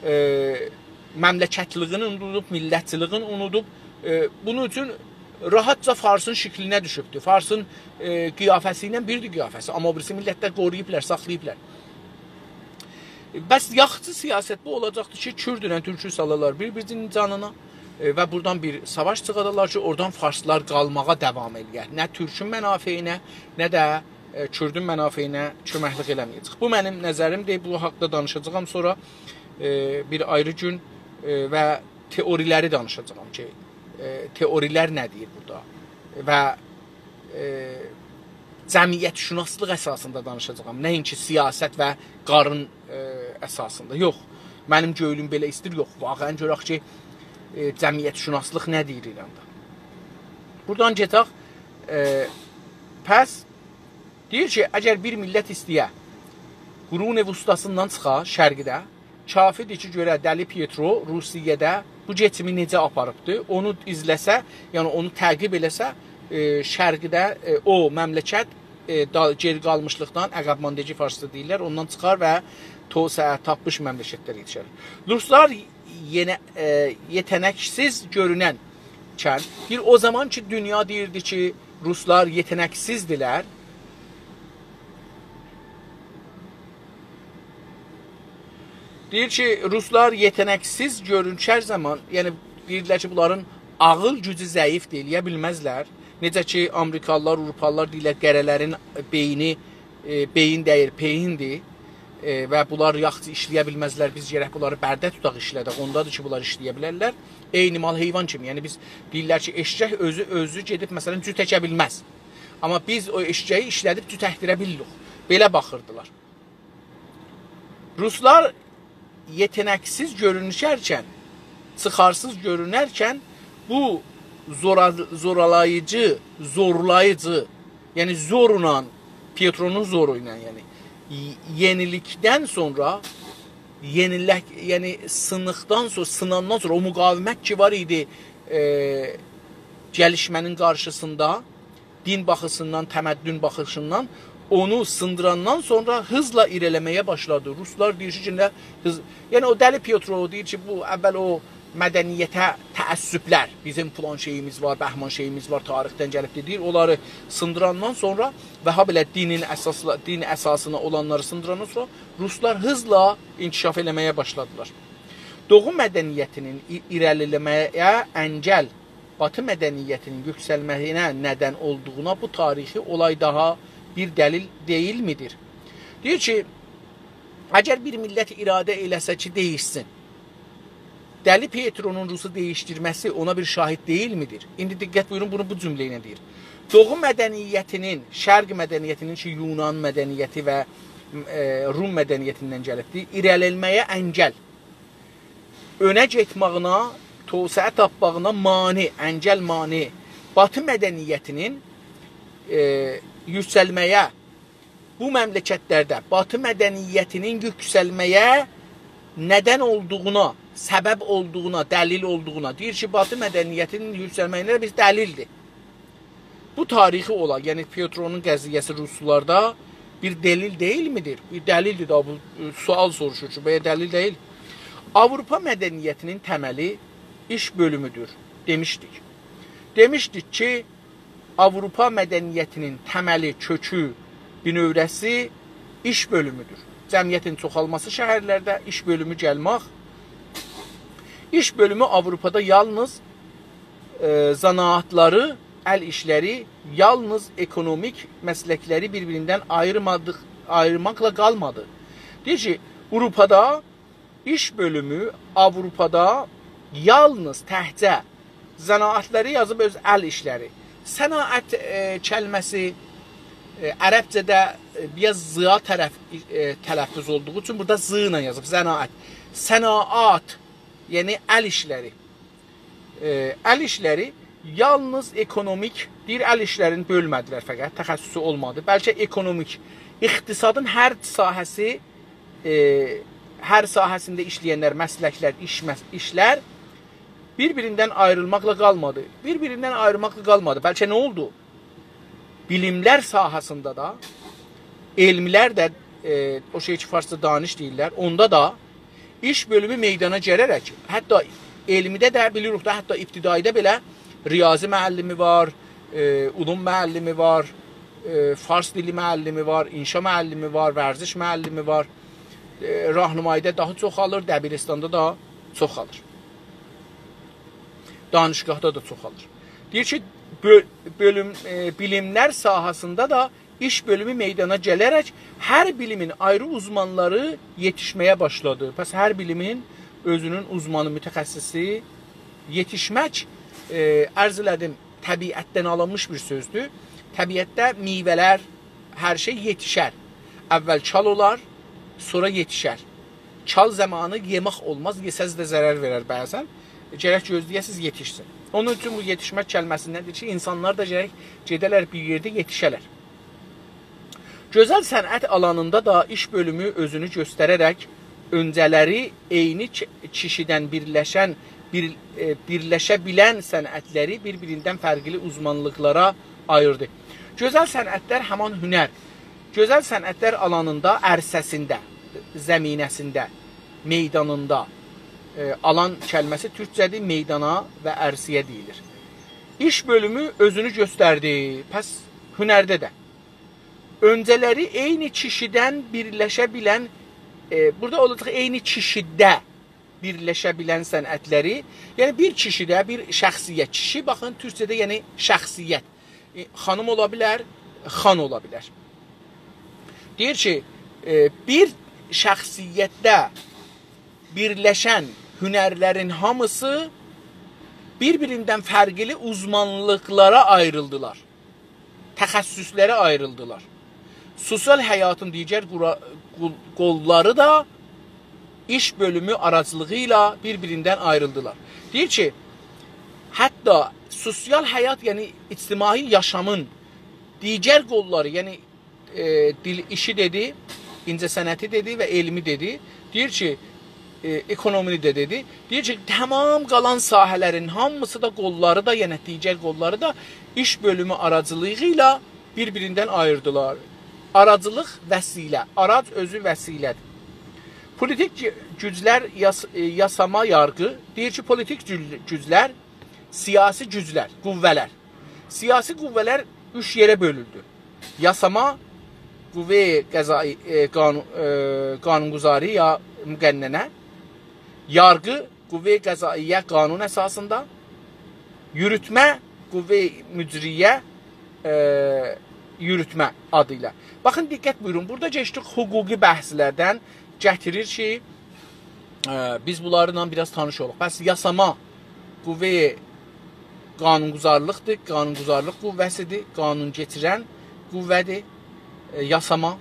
ائ، مملکتلیگین اونودوب، میللتچیلیگین اونودوب. ائ، بونون اوچون راحتجا فارسین شکلینه دوشوبدور. فارسین، ائ، قیافه‌سی ایله بیردیر قیافه‌سی. آمما او بیریسی میللتلر قورویوبلار، ساخلاییبلار. بس یاخشی سیاست بو اولاجاقدیر کی، کوردونن تورکو سالالار بیر-بیرینین جانینا، ائ، و بورادان بیر ساواش چیخادالار کی، اورادان فارسلار قالماغا داوام ائله‌یر. نه تورکون منافعینه، نه ده، ائ، کوردون منافعینه کؤمکلیک ائله‌مه‌یه‌جک. بو منیم نظریمدیر. بو حاقدا دانیشاجاغام سونرا، ائ، بیر آیری گون، ائ، و تئوری‌لری دانیشاجاغام کی، ائ، تئوری‌لر نه دئییر بورادا و ائ، جمعیت‌شناسلیق اساسیندا دانیشاجاغام. نه اینکی سیاست و قارین، ائ، اساسیندا. یوخ، منیم گؤیلوم بئله ایستیر، یوخ. واقعا گؤرک کی، ائ، جمعیت‌شناسلیق نه دئییر ایراندا. بورادان گئدک، ائ، پس دئییر کی، اگر بیر میللت ایسته‌یه قرون وسطاسیندان چیخا، شرقده، کافی‌دیر کی، گؤره دلی پیترو روسیه‌ده بو کئچیمی نئجه آپاریبدی، اونو ایزله‌سه، یعنی اونو تعقیب ائله‌سه، ائ، شرقده، ائ، او مملکت، ائ، دا-، گئری قالمیشلیقدان، عقب‌ماندگی فارسدا دئییرلر، اوندان چیخار و توسعه تاپمیش مملکتلره یئتیشر. روسلار یئنه، ائ، یئته‌نکسیز گؤرونن کن، بیر او زامان کی، دونیا دئییردی کی، روسلار یئته‌نکسیزدیرلر. دئییر کی، روسلار یئته‌نکسیز گؤرونشر زامان، یعنی دئییرلر کی، بونلارین عاغیل گوجو ضعیفدیر، ائله‌یه بیلمزلر. نئجه کی، آمریکالیلار، آوروپالیلار دئییرلر، قره‌لرین بئینی، ائ، بئیین دئییل، پئیین‌دیر. ائ، و بونلار یاخشی ایشله‌یه بیلمزلر، بیز گرک بونلاری برده توتاق، ایشله‌دک. اوندادیر کی، بونلار ایشله‌یه بیلرلر. عینی مال حیوان کیمی. یعنی بیز دئییرلر کی، ائششک اؤزو، اؤزو گئدیب، مثلا، جوت اکه بیلمز. آمما بیز او ائششه‌یی ایشله‌دیب جوت اکدیره بیلیریک. بئله باخیردیلار. روسلار یئته‌نکسیز گؤرونشرکن، چیخارسیز گؤرونرکن بو زورا-، زورالاییجی، زورلاییجی، یعنی زورلا، پیترونون زورو ایله، یعنی ی-، یئنیلیکدن سونرا، یئنیلک-، یعنی سینیقدان سونرا، سیناندان سونرا او مقاومت کی وار ایدی، ائ، گلیشمه‌نین قارشیسیندا، دین باخیشیندان، تمدن باخیشیندان اونو سیندیراندان سونرا هیزلا ایره‌لی‌له‌مه‌یه باشلادی. روسلار دئییر کی، ایندی هیز-، یعنی او دلی پیترو دئییر کی، بو اول او مدنیته تعصبلر، بیزیم فلان شئییمیز وار، بهمان شئییمیز وار، تاریخدن گلیبدیر دئییر، اونلاری سیندیراندان سونرا و هابئله دینین اساسلا-، دین اساسینا اولانلاری سیندیراندان سونرا روسلار هیزلا انکشاف ائله‌مه‌یه باشلادیلار. دوغو مدنیتینین ای-، ایره‌لیله‌مه‌یه انگل، باتی مدنیتینین یوکسلمه‌یینه ندن اولدوغونا بو تاریخی اولای داها بیر دلیل دئییلمیدیر؟ دئییر کی، اگر بیر میللت اراده ائله‌سه کی، دییشسین، دلی پیترونون روسو دییشدیرمه‌سی اونا بیر شاهد دئییلمیدیر؟ ایندی دقت بویورون، بونو بو جمله ایله دئییر. دوغو مدنیتینین، شرق مدنیتینین کی، یونان مدنیتی و، ائ، روم مدنیتیندن گلیبدیر، ایره‌لیله‌مه‌یه انگل، اؤنه گئتمه‌یینه، توسعه تاپماغینا مانع، انگل مانع، باتی مدنیتینین، ائ، یوکسلمه‌یه، بو مملکتلرده باتی مدنیتینین یوکسلمه‌یه ندن اولدوغونا، سبب اولدوغونا، دلیل اولدوغونا. دئییر کی، باتی مدنیتینین یوکسلمه‌یینه بیر دلیلدیر. بو تاریخی اولای، یعنی پیترونون قضیه‌سی روسلاردا بیر دلیل دئییلمیدیر؟ بیر دلیلدیر دا، بو، ائ، سؤال سوروشور کی، بو دلیل دئییل. آوروپا مدنیتینین تملی ایش بؤلومودور دئمیشدیک. دئمیشدیک کی، آوروپا مدنیتینین تملی، کؤکو، بینؤوره‌سی ایش بؤلومودور. جمعیتین چوخالماسی شهرلرده، ایش بؤلومو گلمک. ایش بؤلومو آوروپادا یالنیز، ائ، صنعتلری، ال ایشلری، یالنیز اکونومیک مسلکلری بیر-بیریندن آییرمادیق، آییرماقلا قالمادی. دئییر کی، آوروپادا ایش بؤلومو آوروپادا یالنیز تکجه صنعتلری یازیب، اؤز ال ایشلری. صناعت، ائ، کلمه‌سی، ائ، عربجه‌ده، ائ، بیر آز ضیا طرف، ائ، تلفظ اولدوغو اوچون بورادا ض ایله یازیب، صناعت. صناعت، یعنی ال ایشلری. ائ، ال ایشلری یالنیز اکونومیک، دئییر، ال ایشلرینی بؤلمه‌دیلر فقط، تخصصو اولمادی. بلکه اکونومیک، اقتصادین هر ساحه‌سی، ائ، هر ساحه‌سینده ایشله‌ینلر، مسلکلر، ایش مس-، ایشلر بیر-بیریندن آیریلماقلا قالمادی. بیر-بیریندن آیریلماقلا قالمادی. بلکه نه اولدو؟ بیلیملر ساحه‌سینده ده، علملر ده، ائ، او شئی کی، فارسدا دانش دئییرلر، اوندا دا ایش بؤلومو میدانا گله‌رک، حتی علمیده ده بیلیریک ده، حتی ابتداییده بئله ریاضی معلمی وار، ائ، علوم معلمی وار، ائ، فارس دیلی معلمی وار، انشا معلمی وار، ورزش معلمی وار. ائ، راهنماییده داها چوخالیر، دبیرستاندا دا چوخالیر. دانشگاهدا دا چوخالیر. دئییر کی، بؤ-، بؤلوم، ائ، بیلیملر ساحه‌سینده ده ایش بؤلومو میدانا گله‌رک هر بیلیمین آیری اوزمانلاری یئتیشمه‌یه باشلادی. پس هر بیلیمین اؤزونون اوزمانی، متخصصی یئتیشمک، ائ، عرض ائله‌دیم، طبیعتدن آلینمیش بیر سؤزدور. طبیعتده میوه‌لر، هر شئی یئتیشر. اول کال اولار، سونرا یئتیشر. کال زامانی یئمک اولماز، یئسز ده ضرر وئرر بعضا. گرک گؤزله‌یه‌سیز، یئتیشسین. اونون اوچون بو یئتیشمک کلمه‌سیندندیر کی، اینسانلار دا گرک گئده‌لر بیر یئرده یئتیشه‌لر. گؤزل صنعت آلانیندا دا ایش بؤلومو اؤزونو گؤستره‌رک اؤنجه‌لری عینی کی-، کیشیدن بیرلشن، بیر-، ائ، بیرلشه بیلن صنعتلری بیر-بیریندن فرقلی اوزمانلیقلارا آییردی. گؤزل صنعتلر همان هنر. گؤزل صنعتلر آلانیندا، عرصه‌سینده، زمینه‌سینده، میدانیندا، ائ، آلان کلمه‌سی تورکجه‌دیر، میدانا و عرصه‌یه دئییلیر. ایش بؤلومو اؤزونو گؤستردی. پس هنرده ده. اؤنجه‌لری عینی کیشیدن بیرلشه بیلن، ائ، بورادا اولاجاق عینی کیشیده بیرلشه بیلن صنعتلری. یعنی بیر کیشیده، بیر شخصیت. کیشی، باخین، تورکجه‌ده یعنی شخصیت. ائ، خانیم اولا بیلر، خان اولا بیلر. دئییر کی، ائ، بیر شخصیتده بیرلشن هنرلرین هامیسی بیر-بیریندن فرقلی اوزمانلیقلارا آیریلدیلار. تخصصلره آیریلدیلار. سوسیال حیاتین دیگر قورا-، قول-، قوللاری دا ایش بؤلومو آراجیلیغی ایله بیر-بیریندن آیریلدیلار. دئییر کی، حتی سوسیال حیات، یعنی اجتماعی یاشامین دیگر قوللاری، یعنی، ائ، دیل ایشی دئدی، اینجه‌صنعتی دئدی و علمی دئدی. دئییر کی، ائ، اکونومینی ده دئدی. دئییر کی، تمام قالان ساحه‌لرین هامیسی دا، قوللاری دا، یعنی دیگر قوللاری دا ایش بؤلومو آراجیلیغی ایله بیر-بیریندن آییردیلار. آراجیلیق وسیله، آراج اؤزو وسیله‌دیر. پولیتیک گئ-، گوجلر، یاس-، ائ، یاساما، یارغی. دئییر کی، پولیتیک گول-، گوجلر، سیاسی گوجلر، قوه‌لر. سیاسی قوه‌لر اوچ یئره بؤلوندو. یاساما، قوه قضایی، ائ، قانون، ائ، قانون‌گذاری یا مقننه. یارغی، قوه قضاییه قانون اساسیندا. یوروتمه، قوه مجریه، ائ، یوروتمه آدی ایله. باخین، دقت بویورون، بورادا کئچدیک حقوقی بحثلردن گتیریر کی، ائ، بیز بونلارلا بیر آز تانیش اولوق. پس یاساما قوه قانون‌گذارلیقدیر، قانون‌گذارلیق قوه‌سیدیر، قانون کئچیرن قوه‌دیر، ائ، یاساما.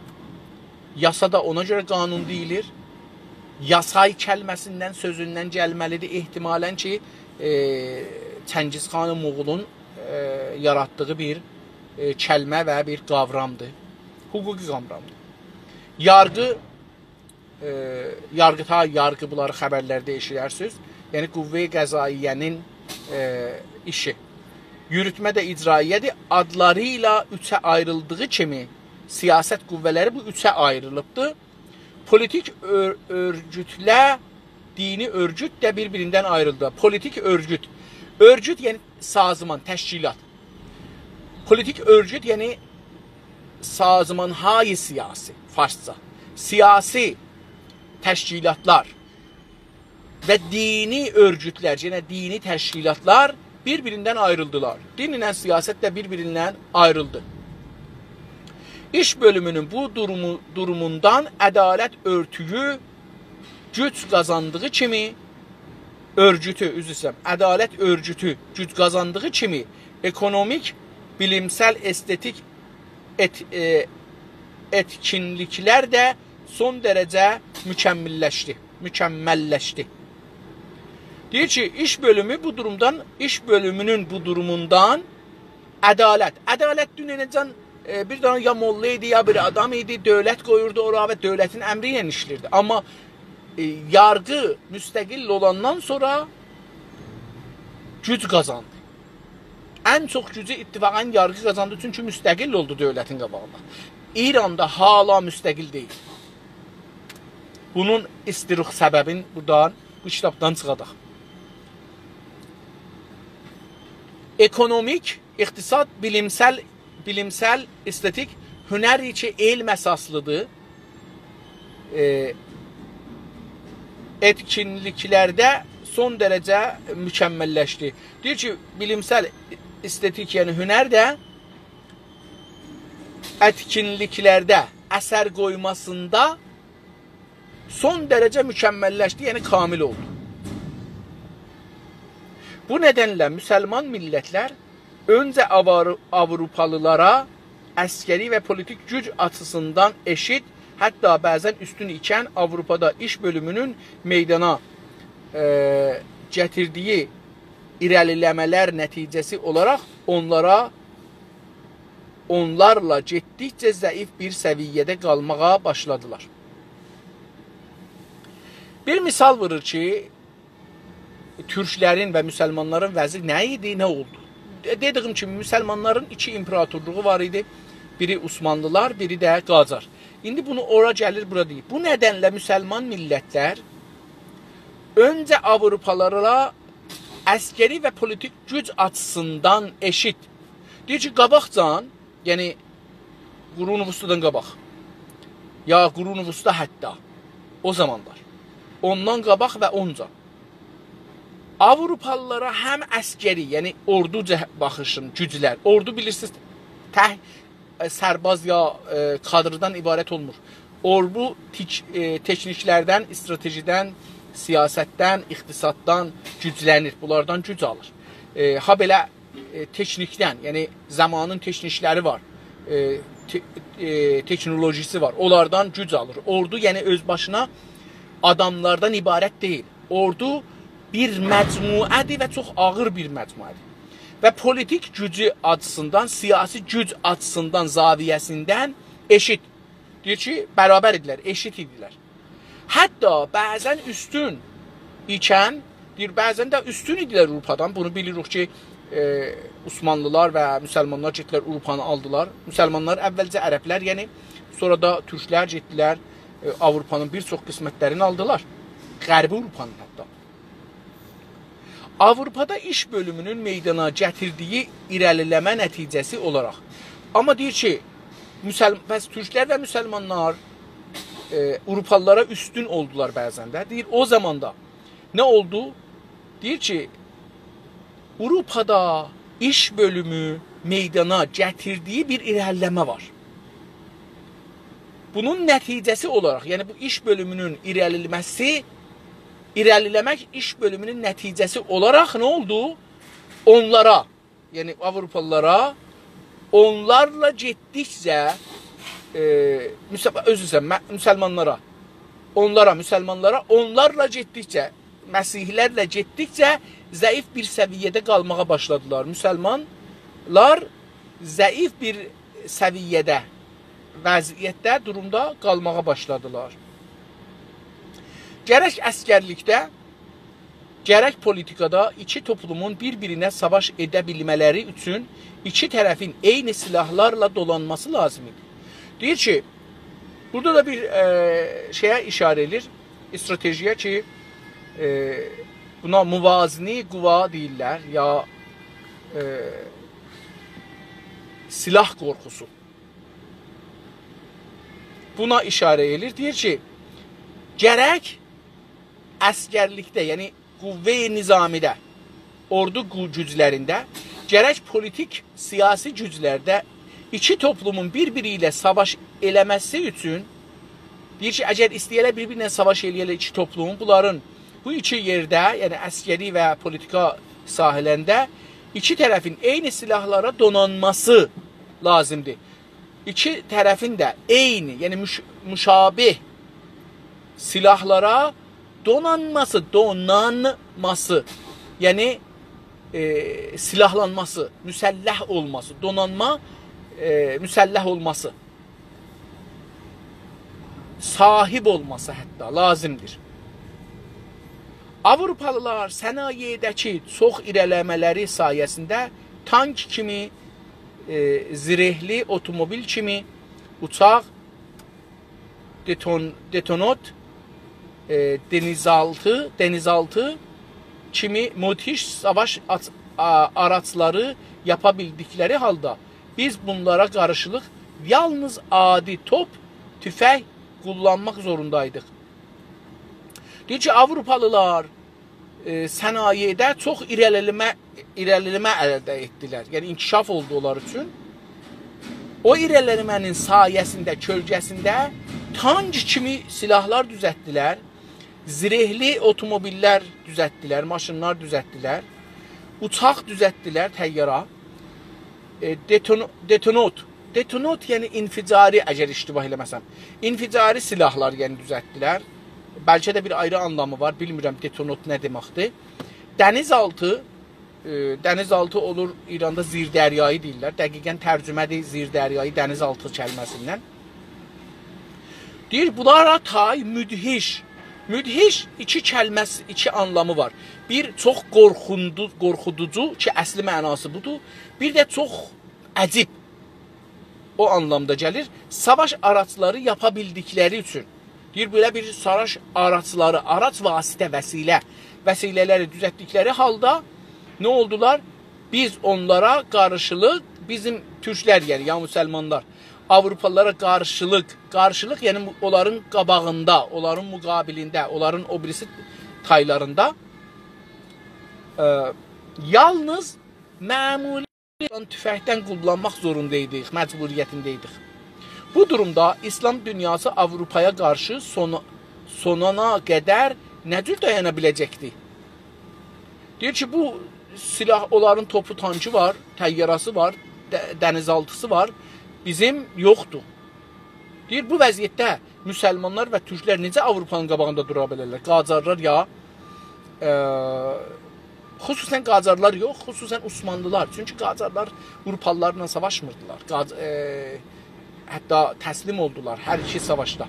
یاسا دا اونا گؤره قانون دئییلیر. یاسای کلمه‌سیندن، سؤزوندن گلمه‌لیدیر. احتمالاً کی، ائ، چنگیز خان موغولون، ائ، یاراتدیغی بیر، ائ، کلمه و بیر قاورامدیر. حقوقی قاورامدیر. یارغی، ائ، یارغیتای، یارغی، بونلاری خبرلرده ائشیدرسینیز. یعنی قوه قضاییه‌نین، ائ، ایشی. یوروتمه ده اجراییه‌دیر. آدلاری ایله اوچه آیریلدیغی کیمی سیاست قوه‌لری بو اوچه آیریلیبدیر. پولیتیک اؤر-، اؤرگوتله دینی اؤرگوت ده بیر-بیریندن آیریلدی. پولیتیک اؤرگوت. اؤرگوت، یعنی سازمان، تشکیلات. پولیتیک اؤرگوت، یعنی سازمان‌های سیاسی، فارسجا. سیاسی تشکیلاتلار و دینی اؤرگوتلر، یعنی دینی تشکیلاتلار بیر-بیریندن آیریلدیلار. دین ایله سیاست ده بیر-بیریندن آیریلدی. ایش بؤلومونون بو دورومو، دوروموندان عدالت اؤرگوتو گوج قازاندیغی کیمی، اؤرگوتو، عذر ایسته‌ییرم، عدالت اؤرگوتو گوج قازاندیغی کیمی اکونومیک، بیلیمسل، استتیک ائت-، ائ، ائتکینلیکلر ده سون درجه مکمل‌لشدی، مکمل‌لشدی. دئییر کی، ایش بؤلومو بو دورومدان، ایش بؤلومونون بو دوروموندان عدالت. عدالت دوننه‌جن، ائ، بیر دنه یا موللا ایدی، یا بیر آدام ایدی، دؤولت قویوردو اورا و دؤولتین امری ایله ایشله‌ییردی. آمما، ائ، یارغی مستقل اولاندان سونرا گوج قازاندی. ان چوخ گوجو اتفاقاً یارغی قازاندی، چونکی مستقل اولدو دؤولتین قاباغیندا. ایران دا هالا مستقل دئییل. بونون ایستیروخ سببین بورادان، بو کیتابدان چیخاداق. اکونومیک، اقتصاد، بیلیمسل، بیلیمسل، استتیک، هنر کی، علم اساسلیدیر. ائ، ائتکینلیکلرده سون درجه مکمل‌لشدی. دئییر کی، بیلیمسل، استتیک، یعنی هنر ده ائتکینلیکلرده اثر قویماسیندا سون درجه مکمل‌لشدی، یعنی کامل اولدو. بو ندنله مسلمان میللتلر اؤنجه آوار-، آوروپالیلارا عسکری و پولیتیک گوج آچیسیندان ائشیت، حتی بعضاً اوستون ایکن آوروپادا ایش بؤلومونون میدانا، ائ، گتیردیگی ایره‌لیله‌مه‌لر نتیجه‌سی اولاراق اونلارا، اونلارلا گئتدیکجه ضعیف بیر سویه‌ده قالماغا باشلادیلار. بیر مثال وورور کی، تورکلرین و مسلمانلارین وضعی نه ایدی، نه اولدو؟ دئ-، دئدیگیم کیمی، مسلمانلارین ایکی ایمپراتورلوغو وار ایدی. بیری عثمانلیلار، بیری ده قاجار. ایندی بونو اورا گلیر، بورا دئییر. بو ندنله مسلمان میللتلر اؤنجه آوروپالارا عسکری و پولیتیک گوج آچیسیندان ائشیت. دئییر کی، قاباقجان، یعنی قرون وسطادان قاباق، یا قرون وسطا حتی، او زامانلار، اوندان قاباق و اونجا آوروپالیلارا هم عسکری، یعنی اوردو جه-، باخیشین، گوجلر، اوردو بیلیرسینیز، تک، ائ، سرباز یا، ائ، کادردان عبارت اولمور. اوردو تیک-، ائ، تکنیکلردن، استراتژیدن، سیاستدن، اقتصاددان گوجلنیر، بونلاردان گوج آلیر. ائ، هابئله ائ، تکنیکدن، یعنی زامانین تکنیکلری وار، ائ، ته-، ائ، تکنولوژیسی وار، اونلاردان گوج آلیر. اوردو، یعنی اؤز باشینا آداملاردان عبارت دئییل. اوردو بیر مجموعه‌دیر و چوخ آغیر بیر مجموعه‌دیر. و پولیتیک گوجو آچیسیندان، سیاسی گوج آچیسیندان، زاویه‌سیندن ائشیت. دئییر کی، برابر ایدیلر، ائشیت ایدیلر. حتی بعضاً اوستون ایکن، دئییر، بعضاً ده اوستون ایدیلر آوروپادان. بونو بیلیریک کی، ائ، عثمانلیلار و مسلمانلار گئتدیلر، آوروپانی آلدیلار. مسلمانلار اولجه عربلر، یعنی، سونرا دا تورکلر گئتدیلر، ائ، آوروپانین بیر چوخ قسمتلرینی آلدیلار. غربی آوروپانین حتی. آوروپادا ایش بؤلومونون میدانا گتیردیگی ایره‌لیله‌مه نتیجه‌سی اولاراق. آمما دئییر کی، مسل-، پس تورکلر و مسلمانلار، ائ، آوروپالیلارا اوستون اولدولار بعضاً ده. دئییر، او زاماندا نه اولدو؟ دئییر کی، آوروپادا ایش بؤلومو میدانا گتیردیگی بیر ایره‌لیله‌مه وار. بونون نتیجه‌سی اولاراق، یعنی بو ایش بؤلومونون ایره‌لیله‌مه‌سی، ایره‌لیله‌مک ایش بؤلومونون نتیجه‌سی اولاراق نه اولدو؟ اونلارا، یعنی آوروپالیلارا، اونلارلا گئتدیکجه، ائ، مسل-، عذر ایسته‌ییرم، مه-، مسلمانلارا، اونلارا، مسلمانلارا، اونلارلا گئتدیکجه، مسیحی‌لرله گئتدیکجه ضعیف بیر سویه‌ده قالماغا باشلادیلار. مسلمانلار ضعیف بیر سویه‌ده، وضعیتده، دورومدا قالماغا باشلادیلار. گرک عسگرلیکده، گرک پولیتیکادا ایکی توپلومون بیر-بیرینه ساواش ائده بیلمه‌لری اوچون ایکی طرفین عینی سلاحلارلا دونانماسی لازیم ایدی. دئییر کی، بورادا دا بیر، ائ، شئیه ایشاره ائدیر، استراتژی‌یه کی، ائ، بونا موازنه‌ی قوا دئییرلر، یا، ائ، سلاح قورخوسو. بونا ایشاره ائدیر. دئییر کی، گرک عسگرلیکده، یعنی قوه نظامی‌ده، اوردو گو-، گوجلرینده، گرک پولیتیک، سیاسی گوجلرده ایکی توپلومون بیر-بیری ایله ساواش ائله‌مه‌سی اوچون، دئییر کی، اگر ایسته‌یه‌لر بیر-بیرینه ساواش ائله‌یه‌لر ایکی توپلومون، بونلارین بو ایکی یئرده، یعنی عسگری و پولیتیکا ساحه‌لرینده ایکی طرفین عینی سلاحلارا دونانماسی لازیمدیر. ایکی طرفین ده عینی، یعنی مش-، مشابه سلاحلارا دونانماسی، دونانماسی، یعنی، ائ، سلاحلانماسی، مسلح اولماسی، دونانما، ائ، مسلح اولماسی، صاحیب اولماسی حتی لازیمدیر. آوروپالیلار صنایعده‌کی چوخ ایره‌لیله‌مه‌لری سایه‌سینده تانک کیمی، ائ، زرهلی اوتوموبیل کیمی، اوچاق، دئتون-، دئتونوت، ائ، دنیزآلتی، دنیزآلتی کیمی مدهش ساواش آچ-، آ-، آراجلاری یاپا بیلدیکلری حالدا بیز بونلارا قارشیلیق یالنیز عادی توپ، توفنگ قوللانماق زوروندایدیق. دئییر کی، آوروپالیلار، ائ، صنایعده چوخ ایره‌لیله‌مه، ایره‌لیله‌مه الده ائتدیلر. یعنی انکشاف اولدو اونلار اوچون. او ایره‌لیله‌مه‌نین سایه‌سینده، کؤلگه‌سینده تانک کیمی سلاحلار دوزلتدیلر. زرهلی اوتوموبیللر دوزلتدیلر، ماشینلار دوزلتدیلر. اوچاق دوزلتدیلر، طیاره. ائ، دئتون-، دئتونوت. دئتونوت، یعنی انفجاری، اگر اشتباه ائله‌مه‌سم. انفجاری سلاحلار، یعنی دوزلتدیلر. بلکه ده بیر آیری آنلامی وار، بیلمیرم دئتونوت نه دئمکدیر. دنیزآلتی، ائ، دنیزآلتی اولور، ایراندا زیردریایی دئییرلر. دقیقاً ترجمه‌دیر زیردریایی دنیزآلتی کلمه‌سیندن. دئییر، بونلارا تای مدهش. مدهش ایکی کلمه‌سی، ایکی آنلامی وار. بیر چوخ قورخوندو-، قورخودوجو کی، اصلی معناسی بودور. بیر ده چوخ عجیب. او آنلامدا گلیر. ساواش آراجلاری یاپا بیلدیکلری اوچون. دئییر، بئله بیر ساواش آراجلاری، آراج واسطه، وسیله، وسیله‌لری دوزلتدیکلری حالدا نه اولدولار؟ بیز اونلارا قارشیلیق، بیزیم تورکلر، یعنی یا مسلمانلار، آوروپالیلارا قارشیلیق، قارشیلیق، یعنی مو-، اونلارین قاباغیندا، اونلارین مقابلینده، اونلارین او بیریسی تایلاریندا، ائ، یالنیز معمولی توفنگدن قوللانماق زوروندایدیق، مجبوریتینده‌یدیک. بو دورومدا ایسلام دونیاسی آوروپایا قارشی سونا، سونانا قدر نه جور دایانا بیله‌جکدی؟ دئییر کی، بو سلاح، اونلارین توپو، تانکی وار، طیاره‌سی وار، د-، دنیزآلتیسی وار، بیزیم یوخدور. دئییر، بو وضعیتده مسلمانلار و تورکلر نئجه آوروپانین قاباغیندا دورا بیلرلر؟ قاجارلار یا، ائ، خصوصاً قاجارلار یوخ، خصوصاً عثمانلیلار. چونکی قاجارلار آوروپالیلارلا ساواشمیردیلار. قاج-، ائ، حتی تسلیم اولدولار هر ایکی ساواشدا.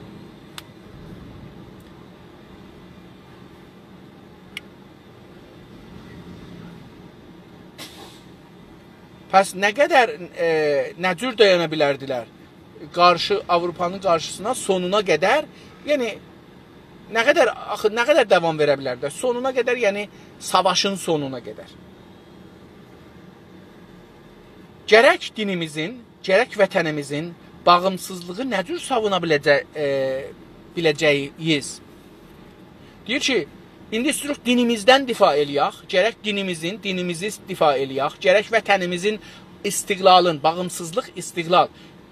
پس نه قدر، ائ، نه جور دایانا بیلردیلر قارشی، آوروپانین قارشیسینا سونونا قدر؟ یعنی، نه قدر، آخی، نه قدر داوام وئره بیلر ده؟ سونونا قدر، یعنی ساواشین سونونا قدر. گرک دینیمیزین، گرک وطنیمیزین باغیمسیزلیغی نه جور ساوونا بیله‌جه-، ائ، بیله‌جه‌ییز؟ دئییر کی، ایندی ایستیروخ دینیمیزدن دفاع ائله‌یک، گرک دینیمیزین، دینیمیزی دفاع ائله‌یک، گرک وطنیمیزین استقلالین، باغیمسیزلیق، استقلال،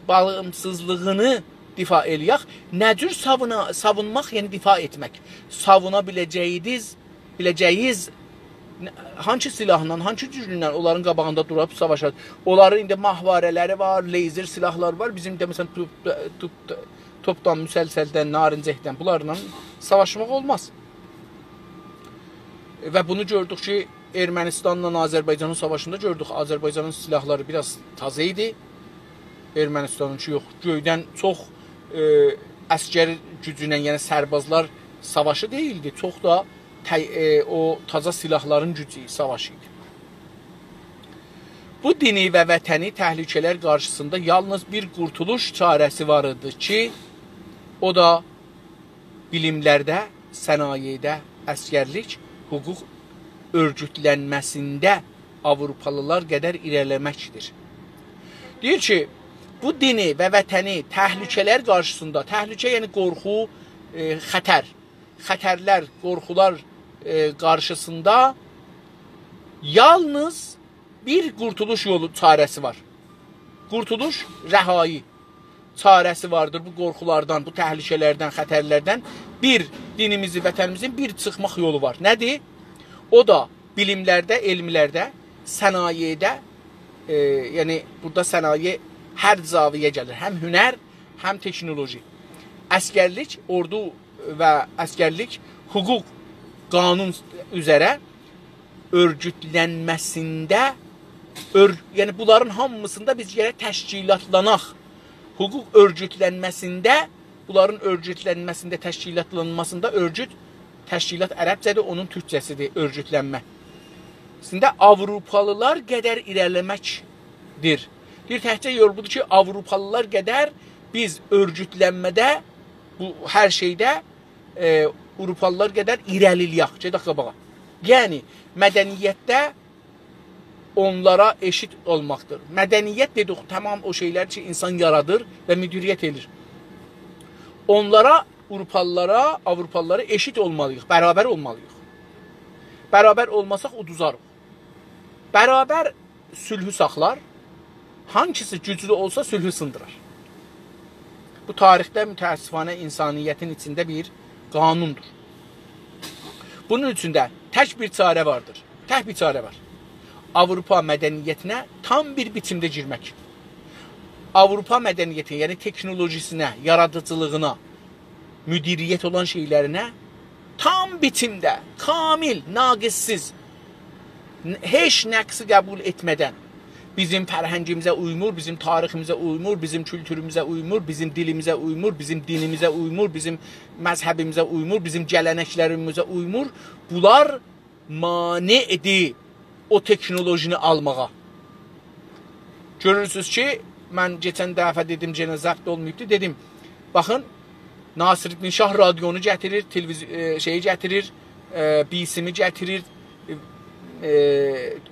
باغیمسیزلیغینی دفاع ائله‌یک. نه جور ساوونا-، ساوونماق، یعنی دفاع ائتمک. ساوونا بیله‌جه‌ییز، بیله‌جه‌ییز نه-، هانسی سلاحلا، هانسی جورونن اونلارین قاباغیندا دوروب ساواشاق؟ اونلارین ایندی ماهواره‌لری وار، لیزر سلاحلاری وار. بیزیم ده، مثلا، توپ، توپ، توپدان، مسلسلدن، نارنجکدن، بونلارلا ساواشماق اولماز. و بونو گؤردوک کی، ارمنستانلا آذربایجانین ساواشیندا گؤردوک. آذربایجانین سلاحلاری بیر آز تازا ایدی. ارمنستانینکی یوخ. گؤیدن چوخ، ائ، عسکری گوجونن، یعنی سربازلار ساواشی دئییلدی. چوخ دا ته-، ائ، او تازا سلاحلارین گوجو ساواشی ایدی. بو دینی و وطنی تهلکه‌لر قارشیسیندا یالنیز بیر قورتولوش چاره‌سی وار ایدی کی، او دا بیلیملرده، صنایعده، عسگرلیک، حقوق اؤرگوتلنمه‌سینده آوروپالیلار قدر ایره‌لیله‌مکدیر. دئییر کی، بو دینی و وطنی تهلکه‌لر قارشیسیندا، تهلکه یعنی قورخو، ائ، خطر، خطرلر، قورخولار، ائ، قارشیسیندا یالنیز بیر قورتولوش یولو، چاره‌سی وار. قورتولوش، رهایی چاره‌سی واردیر بو قورخولاردان، بو تهلکه‌لردن، خطرلردن. بیر، دینیمیزی، وطنیمیزین بیر چیخماق یولو وار. نه‌دیر؟ او دا بیلیملرده، علملرده، صنایعده، ائ، یعنی بورادا صنایع هر زاویه‌یه گلیر. هم هنر، هم تکنولوژی. عسگرلیک، اوردو و عسگرلیک، حقوق، قانون اوزره اؤرگوتلنمه‌سینده، اؤر-، یعنی بونلارین هامیسیندا بیز گرک تشکیلاتلاناق. حقوق اؤرگوتلنمه‌سینده، بونلارین اؤرگوتلنمه‌سینده، تشکیلاتلانماسیندا، اؤرگوت، تشکیلات عربجه‌دیر، اونون تورکجه‌سیدیر، اؤرگوتلنمه. سینده آوروپالیلار قدر ایره‌لیله‌مکدیر. بیر تکجه یول بودور کی، آوروپالیلار قدر بیز اؤرگوتلنمه‌ده، بو هر شئیده، ائ، آوروپالیلار قدر ایره‌لیله‌یک، گئدک قاباغا. یعنی، مدنیتده اونلارا ائشیت اولماقدیر. مدنیت دئدیک، تمام او شئیلر کی، اینسان یارادیر و مدیریت ائدیر. اونلارا، آوروپالیلارا، آوروپالیلارا ائشیت اولمالیییق، برابر اولمالیییق. برابر اولماساق، اودوزاریق. برابر صلحو ساخلار، هانسیسی گوجلو اولسا، صلحو سیندیرار. بو تاریخده متأسفانه اینسانیتین ایچینده بیر قانوندور. بونون اوچون ده تک بیر چاره واردیر. تک بیر چاره وار. آوروپا مدنیتینه تام بیر بیچیمده گیرمک. آوروپا مدنیتینه، یعنی تکنولوژیسینه، یارادیجیلیغینا، مدیریت اولان شئیلرینه تام بیچیمده، کامل، ناقص‌سیز، ن-، هئچ نقصی قبول ائتمه‌دن، بیزیم فرهنگیمیزه اویمور، بیزیم تاریخیمیزه اویمور، بیزیم کولتوروموزه اویمور، بیزیم دیلیمیزه اویمور، بیزیم دینیمیزه اویمور، بیزیم مذهبیمیزه اویمور، بیزیم گله‌نکلریمیزه اویمور. بونلار مانعدیر او تکنولوژینی آلماغا. گؤرورسونوز کی، من کئچن دفعه دئدیم، یئنه ضبط اولماییبدی، دئدیم، باخین، ناصرالدین شاه رادیونو گتیریر، تلویز-، ائ، شئیی گتیریر، ائ، بی‌سیمی گتیریر، ائ،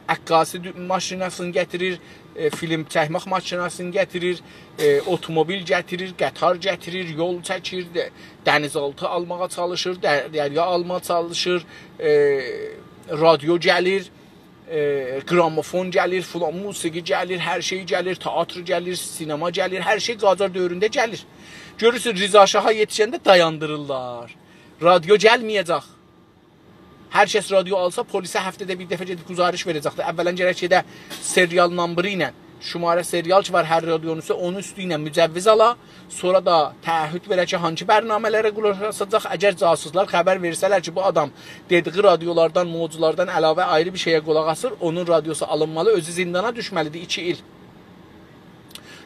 عکاسی دو-، ماشیناسینی گتیریر، ائ، فیلم چکمک ماشیناسینی گتیریر، ائ، اوتوموبیل گتیریر، قطار گتیریر، یول چکیر، ده-، دنیزآلتی آلماغا چالیشیر، در-، دریا آلماغا چالیشیر، ائ، رادیو گلیر، ائ، گرامافون گلیر، فلان موسیقی گلیر، هر شئی گلیر، تئاتر گلیر، سینما گلیر، هر شئی قاجار دؤورونده گلیر. گؤرورسون، رضا شاها یئتیشنده دایاندیریرلار. رادیو گلمه‌یه‌جک. هر کس رادیو آلسا، پلیسه هفته‌ده بیر دفعه گئدیب گزارش وئره‌جکدیر. اولاً گرک گئده سریال نامبری ایله، شماره سریال کی وار هر رادیونون اوسته، اونون اوستو ایله مجوز آلا. سونرا دا تعهد وئره کی، هانسی برنامه‌لره قولاق آساجاق. اگر جاسوسلار خبر وئرسه‌لر کی، بو آدام دئدیگی رادیولاردان، موجلاردان علاوه آیری بیر شئیه قولاق آسیر، اونون رادیوسو آلینمالی، اؤزو زیندانا دوشمه‌لیدیر ایکی ایل.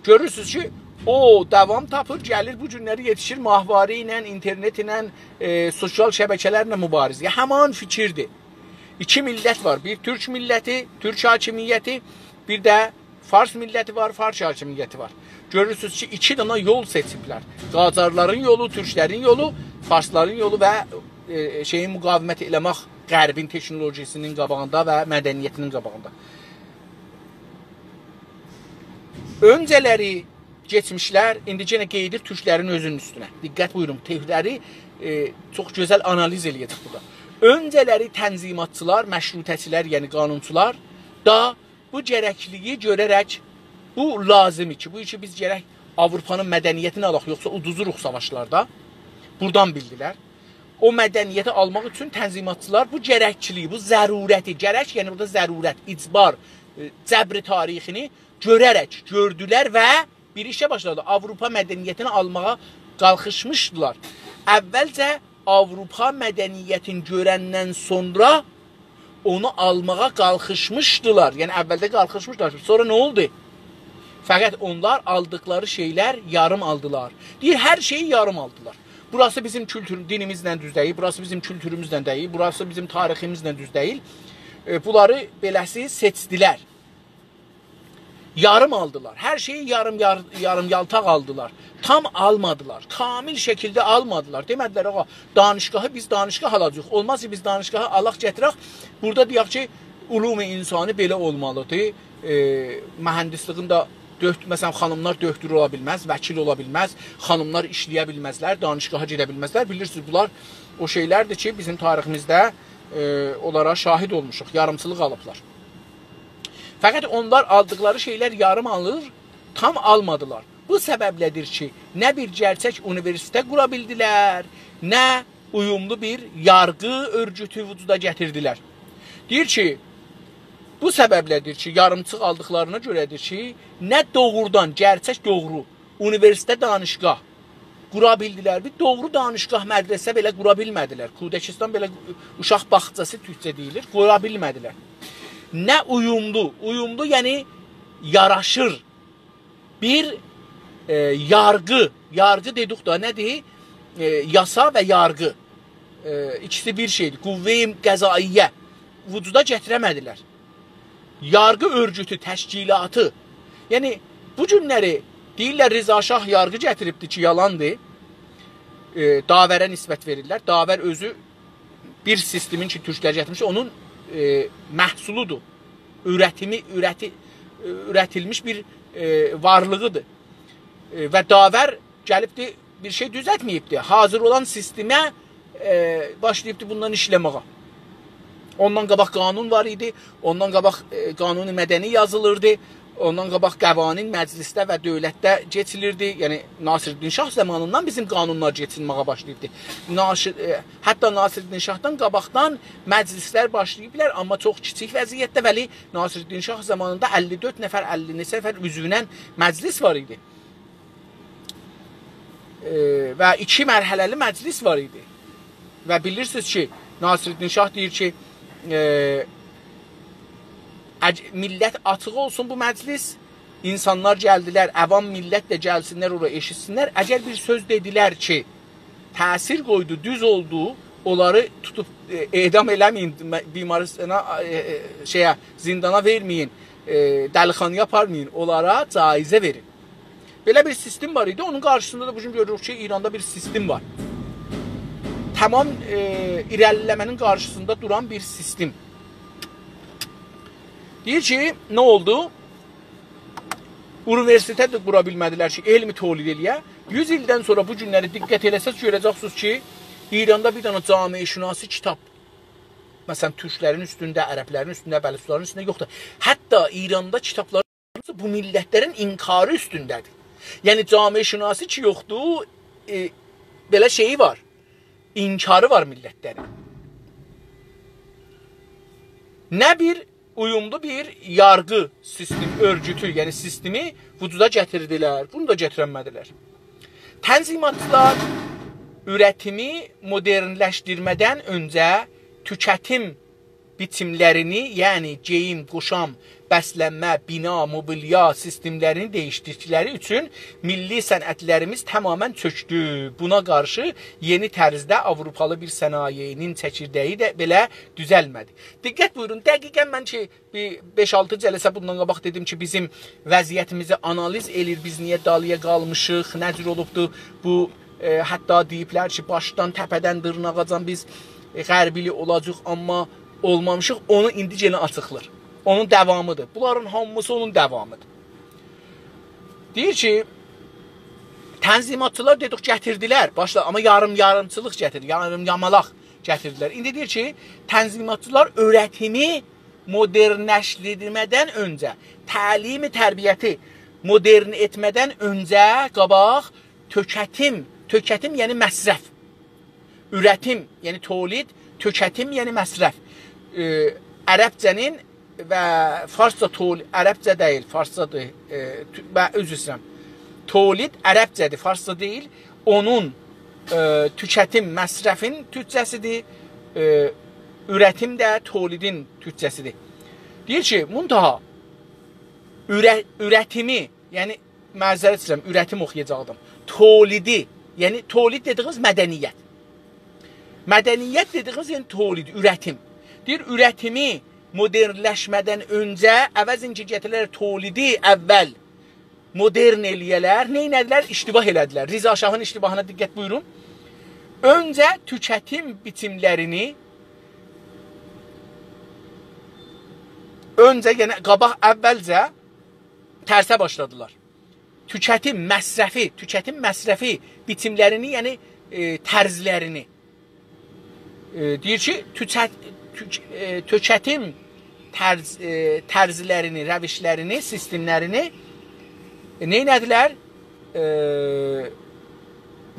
گؤرورسونوز کی، او داوام تاپیر، گلیر بو گونلری یئتیشیر ماهواره ایله، اینترنت ایله، ائ، سوسیال شبکه‌لرله مبارزه‌یه. همان فیکیردیر. ایکی میللت وار. بیر تورک میللتی، تورک حاکمیتی، بیر ده فارس میللتی وار، فارس حاکمیتی وار. گؤرورسونوز کی، ایکی دنه یول سئچیبلر. قاجارلارین یولو، تورکلرین یولو، فارسلارین یولو و، ائ، شئیین مقاومت ائله‌مک غربین تکنولوژی‌سینین قاباغیندا و مدنیتینین قاباغیندا. اؤنجه‌لری کئچمیشلر، ایندی یئنه قئییدیر تورکلرین اؤزونون اوستونه. دقت بویورون، تورکلری، ائ، چوخ گؤزل آنالیز ائله‌یه‌جک بورادا. اؤنجه‌لری تنظیماتچیلار، مشروطه‌چیلر، یعنی قانونچولار دا بو گرکلیگی گؤره‌رک، بو لازیم کی، بو کی بیز گرک آوروپانین مدنیتینی آلاق، یوخسا اودوزوروق ساواشلاردا. بورادان بیلدیلر. او مدنیتی آلماق اوچون تنظیماتچیلار بو گرکچیلیگی، بو ضرورتی، گرک، یعنی بورادا ضرورت، اجبار، ائ، جبر تاریخینی گؤره‌رک، گؤردولر و بیر ایشه باشلادی. آوروپا مدنیتینی آلماغا قالخیشمیشدیلار. اولجه آوروپا مدنیتینی گؤرندن سونرا اونو آلماغا قالخیشمیشدیلار. یعنی اولده قالخیشمیشدیلار. سونرا نه اولدو؟ فقط اونلار آلدیقلاری شئیلر یاریم آلدیلار. دئییر، هر شئیی یاریم آلدیلار. بوراسی بیزیم کولتور، دینیمیزله دوز دئییل، بوراسی بیزیم کولتوروموزله دئییل، بوراسی بیزیم تاریخیمیزله دوز دئییل. ائ، بونلاری بئله‌سی سئچدیلر. یاریم آلدیلار. هر شئیی یاریم، یار-، یاریم یالتاق آلدیلار. تام آلمادیلار. کامل شکیلده آلمادیلار. دئمه‌دیلر، «آغا، دانشگاهی بیز دانشگاه آلاجاغیق. اولماز کی، بیز دانشگاهی آلاق، گتیرک. بورادا دئیک کی، علوم انسانی بئله اولمالیدیر.» ائ، مهندسلیگین ده دؤکت-، مثلا، خانیملار دؤکتور اولا بیلمز، وکیل اولا بیلمز، خانیملار ایشله‌یه بیلمزلر، دانشگاها گئده بیلمزلر. بیلیرسینیز، بونلار او شئیلردیر کی، بیزیم تاریخیمیزده، ائ، اونلارا شاهد اولموشوق، یاریمچیلیق آلیبلار. فقط اونلار آلدیقلاری شئیلر یاریم آلیر، تام آلمادیلار. بو سببله‌دیر کی، نه بیر گئرچک اونیوئرسیتئت قورا بیلدیلر، نه اویوملو بیر یارغی اؤرگوتو وجودا گتیردیلر. دئییر کی، بو سببله‌دیر کی، یاریمچیق آلدیقلارینا گؤره‌دیر کی، نه دوغرودان، گئرچک دوغرو اونیوئرسیتئت، دانشگاه قورا بیلدیلر. بیر دوغرو دانشگاه، مدرسه بئله قورا بیلمه‌دیلر. کودکستان بئله، اوشاق باغچاسی تورکجه دئییلیر، قورا بیلمه‌دیلر. نه اویوملو، اویوملو، یعنی یاراشیر بیر، ائ، یارغی، یارغی دئدیک دا، نه‌دیر؟ ائ، یاسا و یارغی. ائ، ایکیسی بیر شئیدیر. قوه قضائیه وجودا گتیره‌مه‌دیلر. یارغی اؤرگوتو، تشکیلاتی. یعنی، بو گونلری دئییرلر، رضا شاه یارغی گتیریبدی کی، یالاندیر. ائ، داوره نسبت وئریرلر. داور اؤزو بیر سیستمین کی، تورکلر گتیرمیش، اونون، ائ، محصولودور. اورتیمی، اورتی-، اورتیلمیش بیر، ائ، وارلیغیدیر. ائ، و داور گلیبدی، بیر شئی دوزلتمه‌ییبدی. حاضر اولان سیستمه، ائ، باشلاییبدی بوندان ایشله‌مه‌یه. اوندان قاباق قانون وار ایدی، اوندان قاباق، ائ، قانون مدنی یازیلیردی، اوندان قاباق قوانین مجلسده و دؤولتده کئچیلیردی. یعنی، ناصرالدین شاه زامانیندان بیزیم قانونلار کئچیلمه‌یه باشلاییبدی. ناصر-، ائ، حتی ناصرالدین شاهدان قاباقدان مجلسلر باشلاییبلار، آمما چوخ کیچیک وضعیتده، ولی ناصرالدین شاه زامانیندا اللی دؤرد نفر، اللی نئچه نفر عضوینن مجلس وار ایدی. ائ، و ایکی مرحله‌لی مجلس وار ایدی. و بیلیرسینیز کی، ناصرالدین شاه دئییر کی، ائ، اگ-، میللت آچیق اولسون بو مجلس، اینسانلار گلدیلر، عوام میللت ده گلسینلر اورا ائشیتسینلر. اگر بیر سؤز دئدیلر کی، تأثیر قویدو، دوز اولدو، اونلاری توتوب، ائ، اعدام ائله‌مه‌یین، م-، بیمارستانا، ائ، ائ، شئیه، زیندانا وئرمه‌یین، ائ، دلی‌خانایا آپارمایین، اونلارا جایزه وئرین. بئله بیر سیستم وار ایدی، اونون قارشیسیندا دا بو گون گؤروروک کی، ایراندا بیر سیستم وار. تمام، ائ، ایره‌لیله‌مه‌نین قارشیسیندا دوران بیر سیستم. دئییر کی، نه اولدو؟ اونیوئرسیتئت ده قورا بیلمه‌دیلر کی، علمی تولید ائله‌یه. یوز ایلدن سونرا بو گونلری دقت ائله‌سز گؤره‌جکسینیز کی، ایراندا بیر دنه جامعه‌شناسی کیتاب، مثلا، تورکلرین اوستونده، عربلرین اوستونده، بلوچلارین اوستونده یوخدور. حتی ایراندا کیتابلار بو میللتلرین انکاری اوستونده‌دیر. یعنی، جامعه‌شناسی کی یوخدور، ائ، بئله شئیی وار، انکاری وار میللتلرین. نه بیر اویوملو بیر یارغی سیستم، اؤرگوتو، یعنی سیستمی وجودا گتیردیلر. بونو دا گتیرنمه‌دیلر. تنظیماتچیلار اورتیمی مدرنلشدیرمه‌دن اؤنجه توکتیم بیچیملرینی، یعنی گئییم، قوشام، بسلنمه، بنا، موبیلیا سیستملرینی دییشدیردیکلری اوچون میللی صنعتلریمیز تمامیله چؤکدو. بونا قارشی یئنی طرزده آوروپالی بیر صنایعینین چکیرده‌یی ده بئله دوزلمه‌دی. دقت بویورون، دقیقا من کی، بیر بئش-آلتی جلسه بوندان قاباق دئدیم کی، بیزیم وضعیتیمیزی آنالیز ائله‌ییر، بیز نییه دالییا قالمیشیق، نه جور اولوبدو بو ائ، حتی دئییبلر کی، باشدان، تپه‌دن دیرناغاجان بیز، ائ، غربیلی اولاجاغیق، آمما اولمامیشیق. اونو ایندی یئنه آچیقلیر. اونون داوامیدیر. بونلارین هامیسی اونون داوامیدیر. دئییر کی، تنظیماتچیلار دئدیک گتیردیلر، باشدا، آمما یاریم-یاریمچیلیق گتیردی، یاریم-یامالاق گتیردیلر. ایندی دئییر کی، تنظیماتچیلار اؤیرتیمی مدرنلشدیرمه‌دن اؤنجه، تعلیم تربیتی مدرن ائتمه‌دن اؤنجه قاباق توکتیم، توکتیم یعنی مصرف، اورتیم یعنی تولید، توکتیم یعنی مصرف. ائ، عربجه‌نین و فارسجا تول-، عربجه دئییل، فارسجادیر. ائ، تو-، و عذر ایسته‌ییرم. تولید عربجه‌دیر، فارسجا دئییل. اونون، ائ، توکتیم مصرفین تورکجه‌سیدیر، ائ، اورتیم ده تولیدین تورکجه‌سیدیر. دئییر کی، منتها اورت-، اورتیمی، یعنی معذرت ایسته‌ییرم، اورتیم اوخویاجاقدیم. تولیدی، یعنی تولید دئدیگیمیز مدنیت. مدنیت دئدیگیمیز یعنی تولید، اورتیم. دئییر، اورتیمی مدرنلشمه‌دن اؤنجه عوضین کی گتیره‌لر تولیدی اول مدرن ائله‌یه‌لر، نئینه‌دیلر؟ اشتباه ائله‌دیلر. رضا شاهین اشتباهینا دقت بویورون. اؤنجه توکتیم بیچیملرینی، اؤنجه، یعنی قاباق، اولجه ترسه باشلادیلار. توکتیم مصرفی، توکتیم مصرفی بیچیملرینی، یعنی، ائ، طرزلرینی. ائ، دئییر کی، توکت-، توک-، ائ، توکتیم طرز-، ائ، طرزلرینی، روشلرینی، سیستملرینی، ائ، نئینه‌دیلر؟ ائ،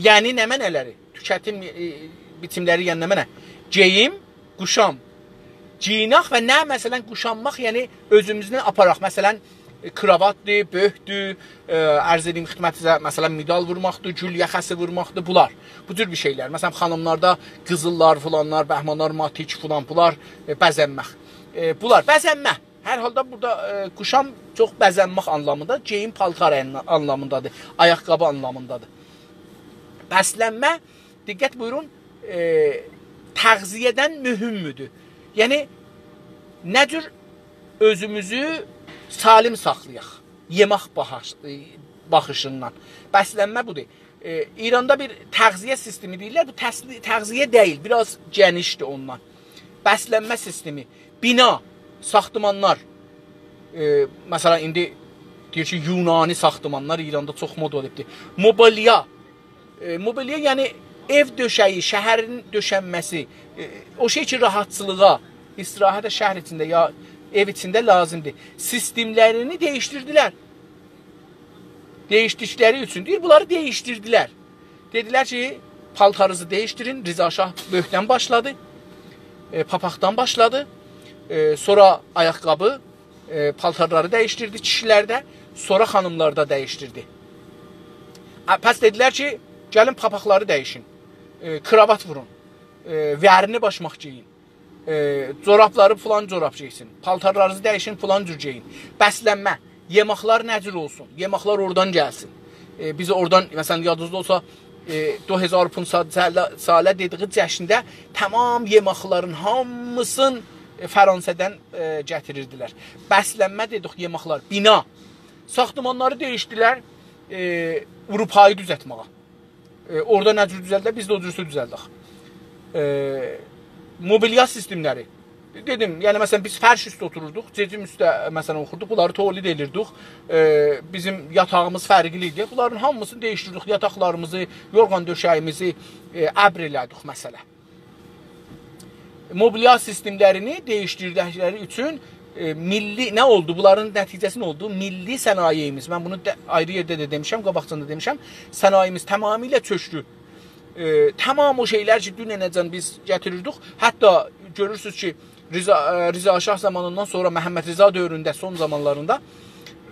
یعنی نمنه‌لری؟ توکتیم، ائ، بیچیملری یعنی نمنه؟ گئییم، قوشام. گئیینک و نه، مثلا، قوشانماق، یعنی اؤزوموزله آپاراق. مثلا، ائ، کراواتدیر، بؤرکدور، ائ، عرض ائدیم خدمتینیزه، مثلا، مدال وورماقدیر، گول یاخاسی وورماقدیر، بونلار. بو جور بیر شئیلر. مثلا، خانیملاردا قیزیللار، فلانلار، بهمانلار، ماتیک فلان، بونلار، ائ، بزنمک. ائ، بونلار، بزنمه. هر حالدا بورادا، ائ، قوشام چوخ بزنمک آنلامیندا، گئییم پالتار آن-، آنلامیندادیر، آیاق‌قابی آنلامیندادیر. بسلنمه، دقت بویورون، ائ، تغذیه‌دن مهم‌دور. یعنی، نه جور اؤزوموزو سالم ساخلایاق، یئمک باخاش-، ائ، باخیشیندان. بسلنمه بودور. ائ، ایراندا بیر تغذیه سیستمی دئییرلر، بو تسلی-، تغذیه دئییل، بیر آز گئنیشدیر اوندان. بسلنمه سیستمی، بنا، ساختمانلار، ائ، مثلا، ایندی دئییر کی، یونانی ساختمانلار ایراندا چوخ مودا اولیبدیر. موبیلیا، ائ، موبیلیا، یعنی ائو دؤشه‌یی، شهرین دؤشنمه‌سی، ائ، او شئی کی، راحتچیلیغا، استراحته شهر ایچینده یا ائو ایچینده لازیمدیر. سیستملرینی دییشدیردیلر. دییشدیکلری اوچون دئییر، بونلاری دییشدیردیلر. دئدیلر کی، پالتارینیزی دییشدیرین. رضا شاه بؤرکدن باشلادی، ائ، پاپاقدان باشلادی، ائ، سونرا آیاق‌قابی، ائ، پالتارلاری دییشدیردی کیشیلرده، سونرا خانیملاردا دییشدیردی. ا، پس دئدیلر کی، گلین پاپاقلاری دییشین، ائ، کراوات وورون، ائ، ورنی باشماق گئیین. ائ، جورابلاری فلان جوراب گئیسین، پالتارلارینیزی دییشین، فلان جور گئیین. بسلنمه، یئمکلر نه جور اولسون؟ یئمکلر اورادان گلسین. ائ، بیز اورادان، مثلا، یادینیزدا اولسا، ائ، دو هزار و پانصد ساله، ساله دئدیگی جشنده تمام یئمکلرین هامیسین، ائ، فرانسه‌دن، ائ، گتیریردیلر. بسلنمه دئدیک، یئمکلر، بنا. ساختمانلاری دییشدیلر، ائ، آوروپایی دوزلتمه‌یه. ائ، اورادا نه جور دوزلدر، بیز ده او جورسو دوزلدک. ائ، موبیلیا سیستملری. دئدیم، یعنی، مثلا، بیز فرش اوستو اوتوروردوق، جئجیم اوسته، مثلا، اوخوردوق، بونلاری تولید ائدیردیک. ائ، بیزیم یاتاغیمیز فرقلی ایدی. بونلارین هامیسینی دییشدیردیک. یاتاقلاریمیزی، یورغان دؤشه‌ییمیزی، ائ، ابر ائله‌دیک، مثلا. موبیلیا سیستملرینی دییشدیردیکلری اوچون، ائ، میللی، نه اولدو؟ بونلارین نتیجه‌سی نه اولدو؟ میللی صنایعیمیز، من بونو ده، آیری یئرده ده دئمیشم، قاباقجان دا دئمیشم، صنایعیمیز تمامیله چؤکدو. ائ، تمام او شئیلر کی، دوننه‌جن بیز گتیریردیک، حتی گؤرورسونوز کی، رضا، ائ، رضا شاه زامانیندان سونرا محمدرضا دؤورونده، سون زامانلاریندا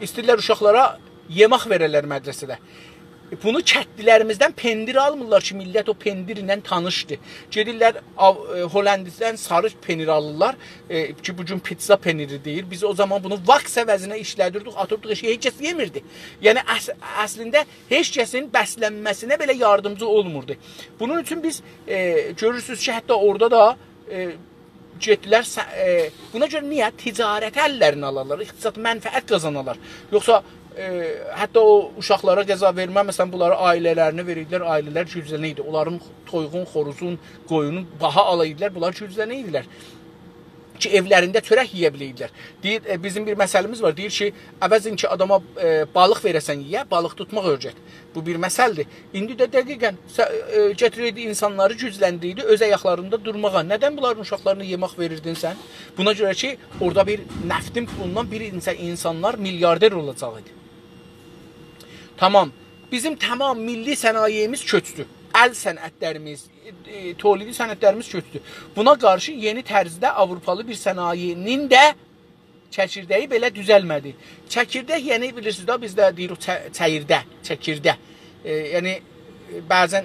ایسته‌ییرلر اوشاقلارا یئمک وئره‌لر مدرسه‌ده. بونو کندلی‌لریمیزدن پندیر آلمیرلار کی، میللت او پندیرله تانیشدیر. گئدیرلر، آو-، ائ، هلندی‌دن ساری پنیر آلیرلار، ائ، کی، بو گون پیتزا پنیری دئییر. بیز او زامان بونو واکس عوضینه ایشله‌دیردیک، آتیردیق ائشییه، هئچ کس یئمیردی. یعنی، اص-، اصلینده هئچ کسین بسلنمه‌سینه بئله یاردیمچی اولموردو. بونون اوچون بیز، ائ، گؤرورسونوز کی، حتی اورادا دا، ائ، گئتدیلر، سه-، ائ، بونا گؤره نییه؟ تجارتی اللرینه آلارلار، اقتصاد منفعت قازانارلار. یوخسا، ائ، حتی او اوشاقلارا غذا وئرمه، مثلا، بونلاری عائله‌لرینه وئریردیلر، عائله‌لر گوجلنیردی. اونلارین تویوغون، خوروزون، قویونون باها آلاردیلار، بونلار گوجلنیردیلر. کی، ائولرینده چؤرک یئیه بیله‌یدیلر. دئییر، ائ، بیزیم بیر مثلیمیز وار. دئییر کی، عوضین کی، آداما، ائ، بالیق وئره‌سن یئیه، بالیق توتماق اؤیرت. بو بیر مثلدیر. ایندی ده دقیقا س-، ائ، گتیریردی اینسانلاری، گوجلندیریردی اؤز آیاقلاریندا دورماغا. ندن بونلارین اوشاقلارینا یئمک وئریردین سن؟ بونا گؤره کی، اورادا بیر نفتین پولوندان بیر اینسا-، اینسانلار میلیاردر اولاجاق ایدی. تامام. بیزیم تامام میللی صنایعیمیز کؤچدو. ال صنعتلریمیز، ائ، تولیدی صنعتلریمیز کؤچدو. بونا قارشی یئنی طرزده آوروپالی بیر صنایعینین ده چکیرده‌یی بئله دوزلمه‌دی. چکیردک، یعنی بیلیرسینیز ده، بیز ده دئییریک چه-، چیردک، چکیردک. ائ، یعنی، ائ، بعضا، ائ،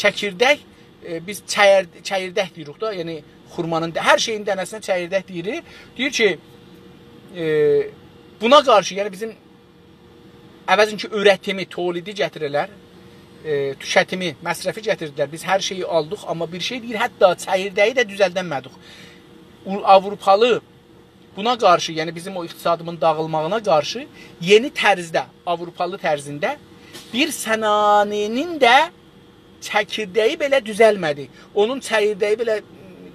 چکیردک، ائ، بیز چیر-، چیردک دئییریک ده، یعنی خورمانین ده، هر شئیین دنه‌سینه چیردک دئییریک. دئییر کی، ائ، بونا قارشی، یعنی بیزیم عوضین کی، اورتیمی، تولیدی گتیره‌لر، ائ، توکتیمی، مصرفی گتیردیلر. بیز هر شئیی آلدیق، آمما بیر شئی دئییر، حتی چیرده‌یی ده دوزلدنمه‌دیک. او-، آوروپالی بونا قارشی، یعنی بیزیم او اقتصادیمیزین داغیلماغینا قارشی یئنی طرزده، آوروپالی طرزینده بیر صنایعینین ده چکیرده‌یی بئله دوزلمه‌دی. اونون چیرده‌یی بئله،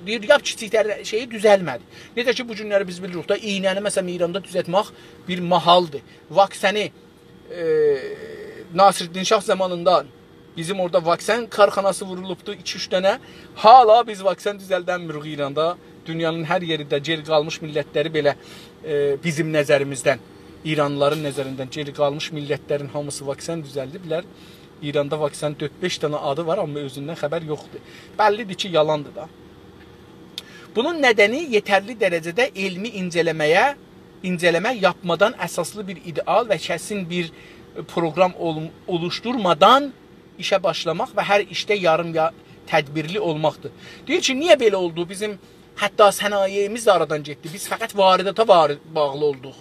دئییر، لاپ کیچیک تر-، شئیی دوزلمه‌دی. نئجه کی، بو گونلری بیز بیلیریک ده، ایینه‌نی، مثلا، ایراندا دوزلتمک بیر محالدیر. واکسنی، ائ، ناصرالدین شاه زامانیندا بیزیم اورادا واکسن کارخاناسی وورولوبدو، ایکی-اوچ دنه. حالا بیز واکسن دوزلدنمیریک ایراندا. دونیانین هر یئرینده گئری قالمیش میللتلری بئله، ائ، بیزیم نظریمیزدن، ایرانلیلارین نظریندن گئری قالمیش میللتلرین هامیسی واکسن دوزلدیبلر. ایراندا واکسن دؤرد-بئش دنه آدی وار، آمما اؤزوندن خبر یوخدور. بللیدیر کی، یالاندیر دا. بونون ندنی یئترلی درجه‌ده علمی اینجه‌له‌مه‌یه، اینجه‌له‌مه یاپمادان، اساسلی بیر ایده‌آل و کسین بیر پروگرام اولم-، اولوشدورمادان ایشه باشلاماق و هر ایشده یاریم یا تدبیرلی اولماقدیر. دئییر کی، نییه بئله اولدو؟ بیزیم حتی صنایعیمیز ده آرادان گئتدی. بیز فقط وارداتا وار-، باغلی اولدوق.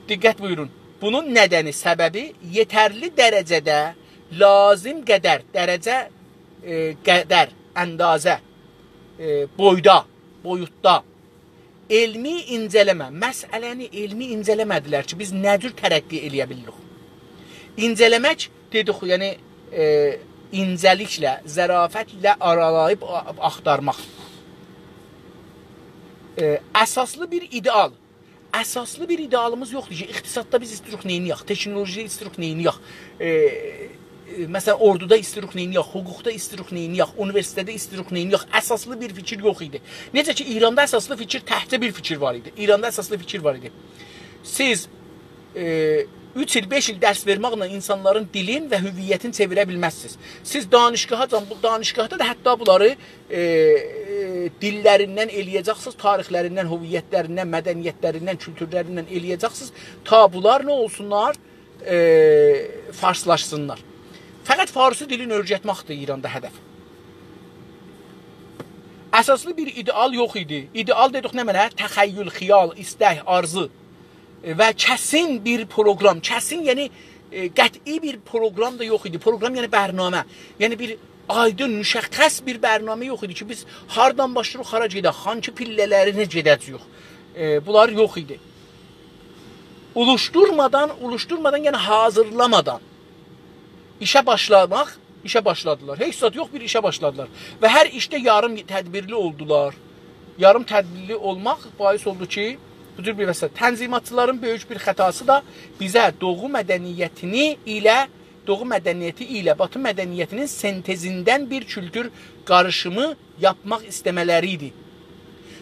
دقت بویورون. بونون ندنی، سببی یئترلی درجه‌ده، لازم قدر، درجه، ائ، قدر، اندازه، ائ، بویدا، بویوتدا علمی اینجه‌له‌مه، مسئله‌نی علمی اینجه‌له‌مه‌دیلر کی، بیز نه جور ترقی ائله‌یه بیلیریک. اینجه‌له‌مک دئدیک، یعنی، ائ، اینجه‌لیکله، ظرافتله آرالاییب آ-، آختارماق. ائ، اساسلی بیر ایده‌آل. اساسلی بیر ایده‌آلیمیز یوخدور کی، اقتصاددا بیز ایستیروق نئینییک، تکنولوژی‌ده ایستیروق نئینییک، ائ، ائ، مثلا، اوردودا ایستیروق نئینییک، حقوقدا ایستیروق نئینییک، اونیوئرسیتئتده ایستیروق نئینییک. اساسلی بیر فیکیر یوخ ایدی. نئجه کی، ایراندا اساسلی فیکیر، تکجه بیر فیکیر وار ایدی. ایراندا اساسلی فیکیر وار ایدی. سیز، ائ، اوچ ایل، بئش ایل درس وئرمکله اینسانلارین دیلین و هویتینی چئویره بیلمزسینیز. سیز دانشگاهاجان، بو دانشگاهدا دا حتی بونلاری، ائ، ائ، دیللریندن ائله‌یه‌جکسینیز، تاریخلریندن، هویتلریندن، مدنیتلریندن، کولتورلریندن ائله‌یه‌جکسینیز. تا بونلار نه اولسونلار؟ ائ، فارسلاشسینلار. فقط فارسی دیلین اؤیرتمکدیر ایراندا هدف. اساسلی بیر ایده‌آل یوخ ایدی. ایده‌آل دئدیک نمنه؟ تخیل، خیال، ایستک، آرزو. ائ، و کسین بیر پروگرام، کسین، یعنی، ائ، قطعی بیر پروگرام دا یوخ ایدی. پروگرام، یعنی برنامه. یعنی بیر آیدین، مشخص بیر برنامه یوخ ایدی کی، بیز هاردان باشلاییریق، هارا گئدک، هانسی پله‌لرینه گئده‌جه‌ییک. ائ، بونلار یوخ ایدی. اولوشدورمادان، اولوشدورمادان، یعنی حاضیرلامادان ایشه باشلاماق، ایشه باشلادیلار. هئچ زاد یوخ، بیر ایشه باشلادیلار. و هر ایشده یاریم تدبیرلی اولدولار. یاریم تدبیرلی اولماق باعث اولدو کی، بو جور بیر وضعیت. تنظیماتچیلارین بؤیوک بیر خطاسی دا بیزه دوغو مدنیتینی ایله، دوغو مدنیتی ایله باتی مدنیتینین سنتزیندن بیر کولتور قاریشیمی یاپماق ایسته‌مه‌لری ایدی.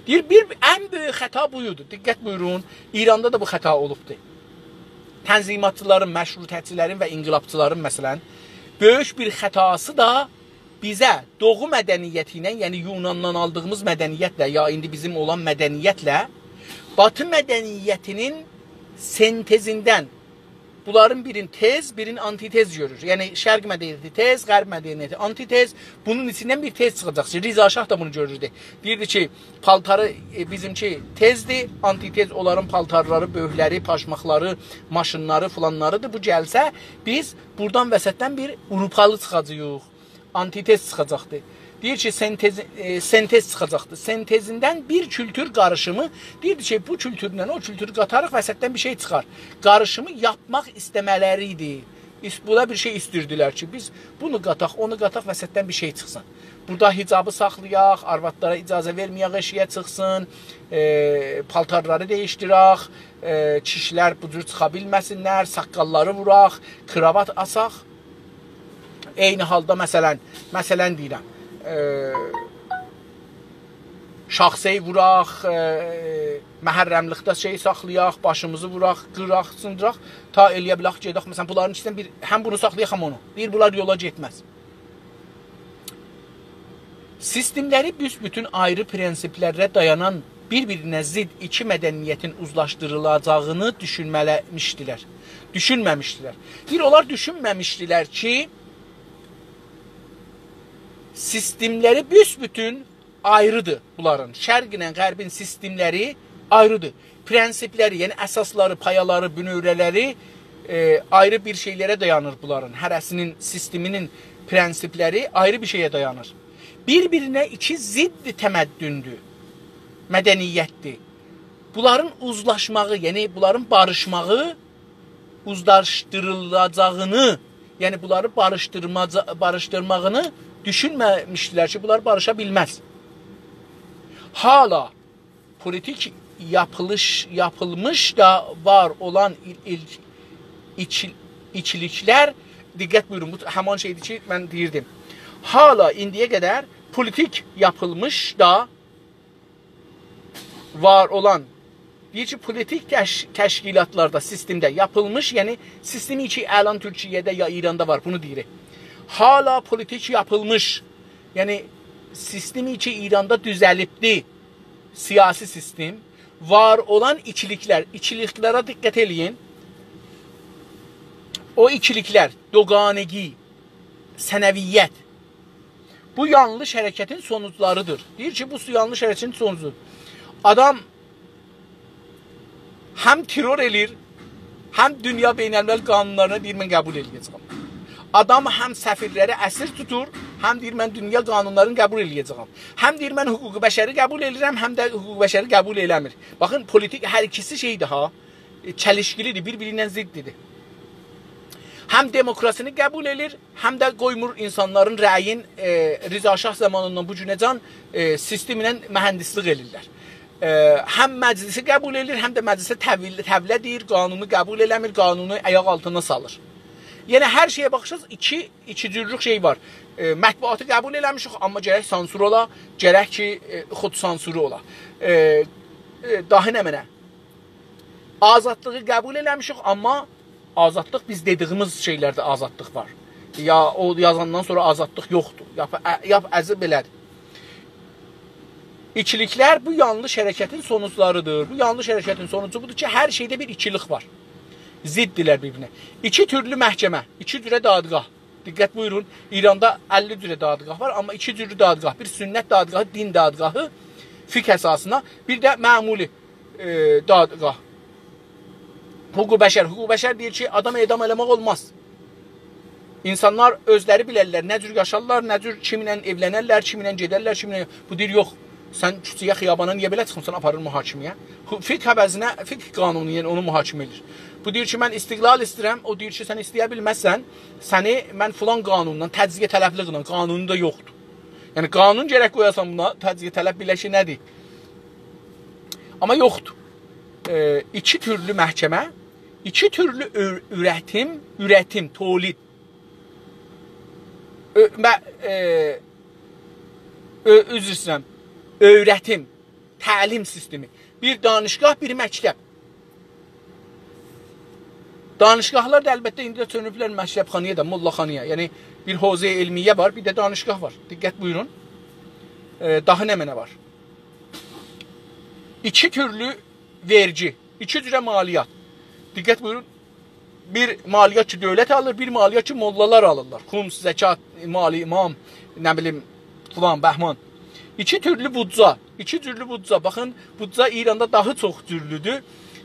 دئییر، بیر ان بؤیوک خطا بو ایدی. دقت بویورون، ایراندا دا بو خطا اولوبدور. تنظیماتچیلارین، مشروطه‌چیلرین و انقلابچیلارین، مثلا، بؤیوک بیر خطاسی دا بیزه دوغو مدنیتی ایله، یعنی یوناندان آلدیغیمیز مدنیتله، یا ایندی بیزیم اولان مدنیتله، باتی مدنیتینین سنتزیندن بونلارین بیرین تز، بیرین آنتی‌تز گؤرور. یعنی شرق مدنیتی تز، غرب مدنیتی آنتی‌تز. بونون ایچیندن بیر تز چیخاجاق کی، رضا شاه دا بونو گؤروردو. دئییردی کی، پالتاری، ائ، بیزیمکی تزدیر، آنتی‌تز اونلارین پالتارلاری، بؤرکلری، پاشماقلاری، ماشینلاری، فلانلاریدیر. بو گلسه، بیز بورادان وسطدن بیر آوروپالی چیخاجاغیق. آنتی‌تز چیخاجاقدی. دئییر کی، سنتز، ائ، سنتز چیخاجاقدیر. سنتزیندن بیر کولتور قاریشیمی، دئییردی کی، بو کولتورله او کولتورو قاتاریق، وسطدن بیر شئی چیخار. قاریشیمی یاپماق ایسته‌مه‌لری ایدی. ایس-، بونا بیر شئی ایستیردیلر کی، بیز بونو قاتاق، اونو قاتاق، وسطدن بیر شئی چیخسین. بورادا حجابی ساخلایاق، آروادلارا اجازه وئرمه‌یک ائشییه چیخسین، ائ، پالتارلاری دییشدیرک، ائ، کیشیلر بو جور چیخا بیلمه‌سینلر، ساققاللاری ووراق، کراوات آساق. عینی حالدا، مثلا، مثلا دئییرم، ائ، شاخسئی ووراق، ائ، محرم‌لیکده شئی ساخلایاق، باشیمیزی ووراق، قیراق، سیندیراق، تا ائلیه بیلک گئدک. مثلا، بونلارین ایچیندن بیر، هم بونو ساخلایاق، هم اونو. دئییر، بونلار یولا گئتمز. سیستملری بوسبوتون آیری پرنسیپلره دایانان، بیر-بیرینه ضد ایکی مدنیتین اوزلاشدیریلاجاغینی دوشونمه‌لی‌میشدیلر. دوشونمه‌میشدیلر. دئییر، اونلار دوشونمه‌میشدیلر کی، سیستملری بوسبوتون آیریدیر بونلارین. شرق ایله غربین سیستملری آیریدیر. پرنسیپلری، یعنی اساسلاری، پایالاری، بونؤوره‌لری، ائ، آیری بیر شئیلره دایانیر بونلارین. هره‌سینین سیستمینین پرنسیپلری آیری بیر شئیه دایانیر. بیر-بیرینه ایکی ضد تمدن‌دور، مدنیت‌دیر. بونلارین اوزلاشماغی، یعنی بونلارین باریشماغی، اوزلاشدیریلاجاغینی، یعنی بونلاری باریشدیرماجا-، باریشدیرماغینی دوشونمه‌میشدیلر کی، بونلار باریشا بیلمز. حالا پولیتیک یاپیلیش، یاپیلمیش دا وار اولان ایل-، ایل-، ایچیل-، ایکیلیکلر، دقت بویورون، بو همان شئیدیر کی، من دئییردیم. حالا ایندییه قدر پولیتیک یاپیلمیش دا وار اولان، دئییر کی، پولیتیک تش-، تشکیلاتلاردا، سیستمده یاپیلمیش، یعنی سیستمی کی، الان تورکیه‌ده یا ایراندا وار، بونو دئییر. حالا پولیتیک یاپیلمیش، یعنی سیستمی کی، ایراندا دوزلیبدی، سیاسی سیستم، وار اولان ایکیلیکلر، ایکیلیکلره دقت ائله‌یین. او ایکیلیکلر، دوگانگی، ثنویت، بو یانلیش حرکتین سونوجلاریدیر. دئییر کی، بو یانلیش حرکتین سونوجودور. آدام هم ترور ائله‌ییر، هم دونیا بین‌الملل قانونلارینی دئییر، من قبول ائله‌یه‌جه‌یم. آدام هم سفیرلری اسیر توتور، هم دئییر، من دونیا قانونلارینی قبول ائله‌یه‌جه‌یم. هم دئییر، من حقوق بشری قبول ائله‌ییرم، هم ده حقوق بشری قبول ائله‌میر. باخین، پولیتیک هر ایکیسی شئیدیر ها، ائ، چلیشکیلیدیر، بیر-بیری ایله ضددیر. هم دموکراسینی قبول ائله‌ییر، هم ده قویمور اینسانلارین رأیین، ائ، رضا شاه زامانیندان بو گونه‌جن، ائ، سیستم ایله مهندسلیک ائله‌ییرلر. ائ، هم مجلسی قبول ائله‌ییر، هم ده مجلسه تحویل-، تحویله دئییر، قانونو قبول ائله‌میر، قانونو آیاق آلتینا سالیر. یعنی هر شئیه باخیرسینیز، ایکی، ایکی جورلوک شئی وار. ائ، مطبوعاتی قبول ائله‌میشیک، آمما گرک سانسور اولا، گرک کی، ائ، خودسانسوری اولا. ائ، ائ، داها نمنه؟ آزادلیغی قبول ائله‌میشیک، آمما آزادلیق بیز دئدیییمیز شئیلرده آزادلیق وار. یا او یازاندان سونرا آزادلیق یوخدور. یا، ا-، یا ازی بئله‌دیر. ایکیلیکلر بو یانلیش حرکتین سونوجلاریدیر. بو یانلیش حرکتین سونوجو بودور کی، هر شئیده بیر ایکیلیک وار. ضددیرلر بیر-بیرینه. ایکی تورلو محکمه، ایکی جوره دادگاه. دقت بویورون، ایراندا اللی جوره دادگاه وار، آمما ایکی جورلو دادگاه. بیر سنت دادگاهی، دین دادگاهی، فقه اساسینا، بیر ده معمولی، ائ، دادگاه. حقوق بشر، حقوق بشر دئییر کی، آدام اعدام ائله‌مک اولماز. اینسانلار اؤزلری بیلرلر، نه جور یاشارلار، نه جور، کیمله ائولنرلر، کیمله گئدرلر، کیمله، بو دئییر، یوخ، سن کوچه‌یه، خیابانا نییه بئله چیخمیسان، آپاریر محاکمه‌یه؟ حو-، فقه عوضینه، فقه قانونو، یعنی اونو محاکمه ائدیر. بو دئییر کی، من استقلال ایسته‌ییرم، او دئییر کی، سن ایسته‌یه بیلمزسن، سنی من فلان قانوندان، تجزیه‌طلبلیکله، قانونو دا یوخدور. یعنی قانون گرک قویاسان بونا، تجزیه‌طلب بیله‌شی نه‌دیر؟ آمما یوخدور. ائ، ایکی تورلو محکمه، ایکی تورلو اؤ-، اورتیم، اورتیم، تولید. اؤ-، مه-، ائ، اؤ-، عذر ایسته‌ییرم. اؤیرتیم، تعلیم سیستمی. بیر دانشگاه، بیر مکتب. دانشگاهلار دا البته ایندی ده چؤنوبلر مکتبخانایا دا، ملاخانایا. یعنی بیر حوزه علمیه وار، بیر ده دانشگاه وار. دقت بویورون. ائ، داها نمنه وار؟ ایکی تورلو وئرگی، ایکی جوره مالیات. دقت بویورون. بیر مالیات کی، دؤولت آلیر، بیر مالیات کی، موللالار آلیرلار. خمس، زکات، مال امام، نه بیلیم، فلان، بهمان. ایکی تورلو بودجه، ایکی جورلو بودجه. باخین، بودجه ایراندا داها چوخ جورلودور.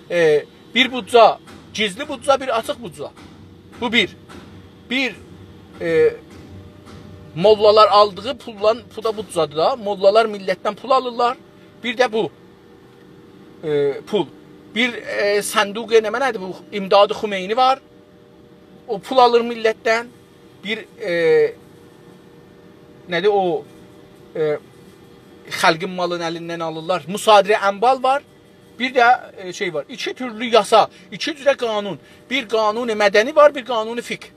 ائ، بیر بودجه، گیزلی بودجه، بیر آچیق بودجه. بو بیر. بیر، ائ، موللالار آلدیغی پولدان، پول دا بو زادی دا. موللالار میللتدن پول آلیرلار. بیر ده بو، ائ، پول. بیر، ائ، صندوق، نمنه‌دیر بو؟ امداد خمینی وار. او پول آلیر میللتدن. بیر، ائ، نه‌دیر او، ائ، خالقین مالین الیندن آلیرلار. مصادره اموال وار. بیر ده، ائ، شئی وار. ایکی تورلو یاسا، ایکی جوره قانون. بیر قانون مدنی وار، بیر قانون فقه.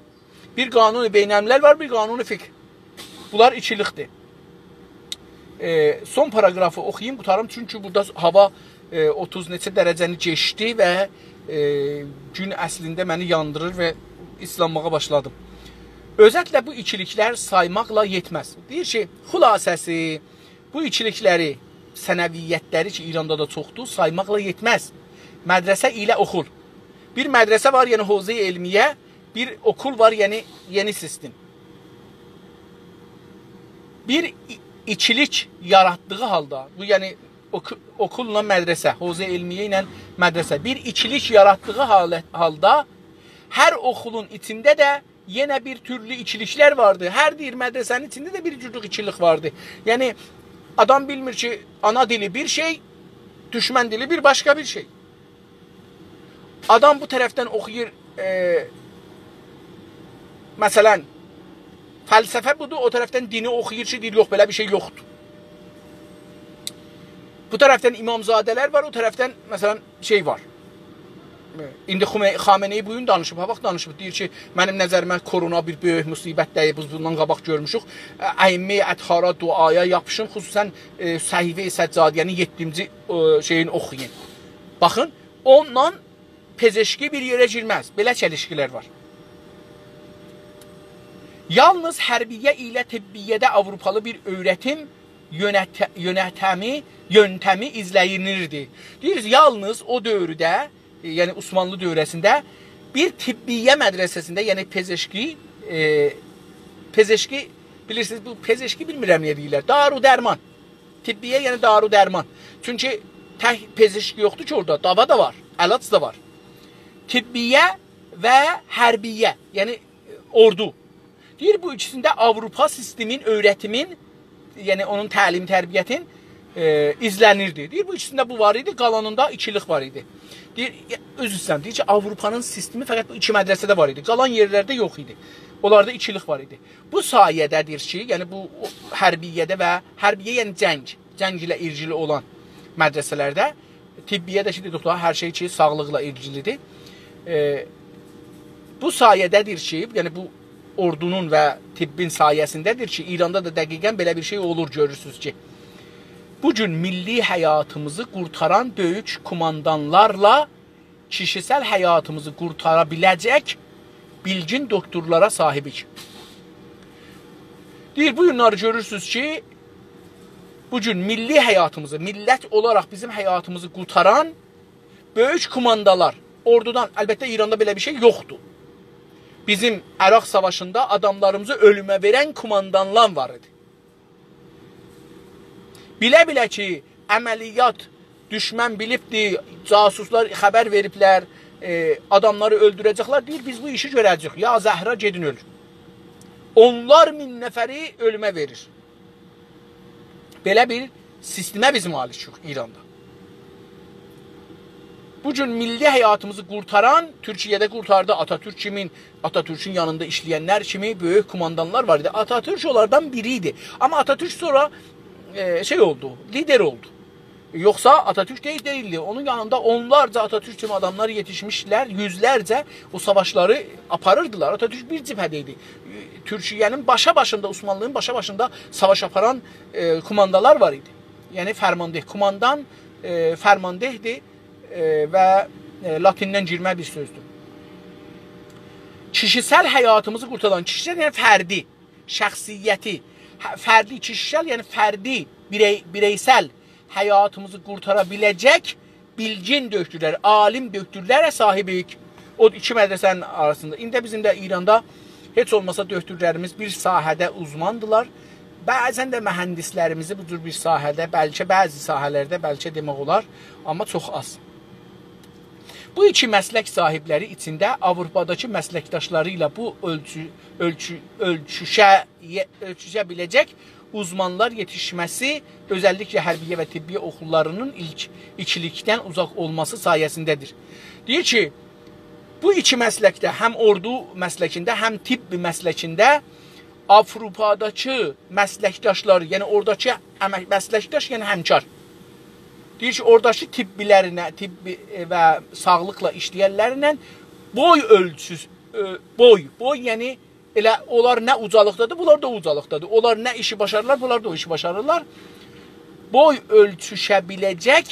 بیر قانون بین‌الملل وار، بیر قانون فقه. بونلار ایکیلیکدیر. ائ، سون پاراگرافی اوخویوم، قوتاریم. چونکی بورادا هاوا، ائ، اوتوز نئچه درجه‌نی کئچدی و، ائ، گون اصلینده منی یاندیریر و ایسلانماغا باشلادیم. اؤزتله بو ایکیلیکلر سایماقلا یئتمز. دئییر کی، خلاصه‌سی، بو ایکیلیکلری، ثانویت‌لری کی، ایراندا دا چوخدور، سایماقلا یئتمز. مدرسه ایله اوخول. بیر مدرسه وار، یعنی حوزه علمیه، بیر اوخول وار، یعنی یئنی سیستم. بیر ای-، ایکیلیک یاراتدیغی حالدا، بو، یعنی اوخو-، اوخوللا مدرسه، حوزه علمیه ایله مدرسه، بیر ایکیلیک یاراتدیغی حالت، حالدا هر اوخولون ایچینده ده یئنه بیر تورلو ایکیلیکلر واردی. هر بیر مدرسه‌نین ایچینده ده بیر جورلوک ایکیلیک واردی. یعنی، آدام بیلمیر کی، آنا دیلی بیر شئی، دوشمن دیلی بیر باشقا بیر شئی. آدام بو طرفدن اوخویور، ائ، مثلا، فلسفه بودور، او طرفدن دینی اوخویور کی، دئییر، یوخ، بئله بیر شئی یوخدور. بو طرفدن امامزاده‌لر وار، او طرفدن، مثلا، شئی وار. ایندی خمه-، خامنه‌ای بو گون دانیشیب، ها، باخ، دانیشیب. دئییر کی، منیم نظریمه کرونا بیر بؤیوک مصیبت دئییل، بیز بوندان قاباق گؤرموشوک. ائ، ائمه اطهارا دعایا یاپیشین، خصوصا، ائ، صحیفه سجادی، یعنی یئددینجی، ائ، شئیین اوخویون. باخین، اونونلا پزشکی بیر یئره گیرمز. بئله چلیشکیلر وار. یالنیز حربیه ایله طبیه‌ده آوروپالی بیر اؤیرتیم یؤنته-، یؤنتمی، یؤنتمی ایزله‌نیردی. دئییر، یالنیز او دؤورده، ائ، یعنی عثمانلی دؤوره‌سینده بیر طبیه مدرسه‌سینده، یعنی پزشکی، ائ، پزشکی، بیلیرسینیز، بو پزشکی بیلمیرم نییه دئییرلر، دارو درمان. طبیه، یعنی دارو درمان. چونکی تک پزشک یوخدور کی اورادا، داوا دا وار، علاج دا وار. طبیه و حربیه، یعنی اوردو. دئییر، بو ایکیسینده آوروپا سیستمین، اؤیرتیمین، یعنی اونون تعلیم تربیتین، ائ، ایزله‌نیردی. دئییر، بو ایکیسینده بو وار ایدی، قالانیندا ایکیلیک وار ایدی. دئییر، یا، عذر ایسته‌ییرم، دئییر کی، آوروپانین سیستمی فقط بو ایکی مدرسه‌ده وار ایدی. قالان یئرلرده یوخ ایدی. اونلاردا ایکیلیک وار ایدی. بو سایه‌ده دئییر کی، یعنی بو او حربیه‌ده و حربیه، یعنی جنگ، جنگ ایله ایلگیلی اولان مدرسه‌لرده، طبیه ده کی، دئدیک، هر شئی کی، ساغلیقلا ایلگیلیدیر. ائ، بو سایه‌ده دئییر کی، یعنی بو اوردونون و طبین سایه‌سینده دئییر کی، ایراندا دا دقیقا بئله بیر شئی اولور، گؤرورسونوز کی، بو گون میللی حیاتیمیزی قورتاران بؤیوک کوماندانلارلا کیشیسل حیاتیمیزی قورتارا بیله‌جک بیلگین دوکتورلارا صاحیبیک. دئییر، بو گونلری گؤرورسونوز کی، بو گون میللی حیاتیمیزی، میللت اولاراق بیزیم حیاتیمیزی قورتاران بؤیوک کوماندالار، اوردودان، البته، ایراندا بئله بیر شئی یوخدور. بیزیم عراق ساواشیندا آداملاریمیزی اؤلومه وئرن کوماندانلار وار ایدی. بیله-بیله کی، عملیات دوشمن بیلیبدی، جاسوسلار خبر وئریبلر، ائ، آداملاری اؤلدوره‌جکلر، دئییر، بیز بو ایشی گؤره‌جه‌ییک. یا زهرا، گئدین اؤلون. اونلار مین نفری اؤلومه وئریر. بئله بیر سیستمه بیز مالیکیک ایراندا. بو گون میللی حیاتیمیزی قورتاران، تورکیه‌ده قورتاردی، آتاتورک کیمین، آتاتورکون یانیندا ایشله‌ینلر کیمی بؤیوک کوماندانلار وار ایدی. آتاتورک اونلاردان بیری ایدی. آمما آتاتورک سونرا، ائ، شئی اولدو، لیدر اولدو. یوخسا آتاتورک دئییل، دئییلدی. اونون یانیندا اونلارجا آتاتورک کیمی آداملار یئتیشمیشدیلر، یوزلرجه او ساواشلاری آپاریردیلار. آتاتورک بیر جبهه‌ده ایدی. تورکیه‌نین باشا-باشیندا، عثمانلی‌نین باشا-باشیندا ساواش آپاران، ائ، کوماندالار وار ایدی. یعنی فرمانده، کوماندان، ائ، فرمانده‌دیر، ائ، و، ائ، لاتیندن گیرمه بیر سؤزدور. کیشیسل حیاتیمیزی قورتاران، کیشیسل یعنی فردی، شخصیتی، هه، فردی، کیشیسل یعنی فردی، بیرئی-، بیرئیسل حیاتیمیزی قورتارا بیله‌جک بیلگین دوکتورلر، عالیم دوکتورلره صاحیبیک. او ایکی مدرسه‌نین آراسیندا. ایندی بیزیم ده ایراندا هئچ اولماسا دوکتورلریمیز بیر ساحه‌ده اوزماندیلار. بعضا ده مهندسلریمیزی بو جور بیر ساحه‌ده، بلکه بعضی ساحه‌لرده، بلکه دئمک اولار، آمما چوخ آز. بو ایکی مسلک صاحیبلری ایچینده آوروپاداکی مسلکداشلاری ایله بو اؤلچو، اؤلچو، اؤلچوشه، یئ-، اؤلچوشه بیله‌جک اوزمانلار یئتیشمه‌سی، اؤزللیکله حربیه و طبیه اوخوللارینین ایلک، ایکیلیکدن اوزاق اولماسی سایه‌سینده‌دیر. دئییر کی، بو ایکی مسلکده، هم اوردو مسلکینده، هم طب مسلکینده آوروپاداکی مسلکداشلاری، یعنی اوراداکی امک، مسلکداش، یعنی همکار. دئییر کی، اوراداکی طبیلرینه، طبی، ائ، و ساغلیقلا ایشله‌ینلرله بوی اؤلچوسو، ائ، بوی، بوی، یعنی ائله اونلار نه اوجالیقدادیر، بونلار دا او اوجالیقدادیر. اونلار نه ایشی باشاریرلار، بونلار دا او ایشی باشاریرلار. بوی اؤلچوشه بیله‌جک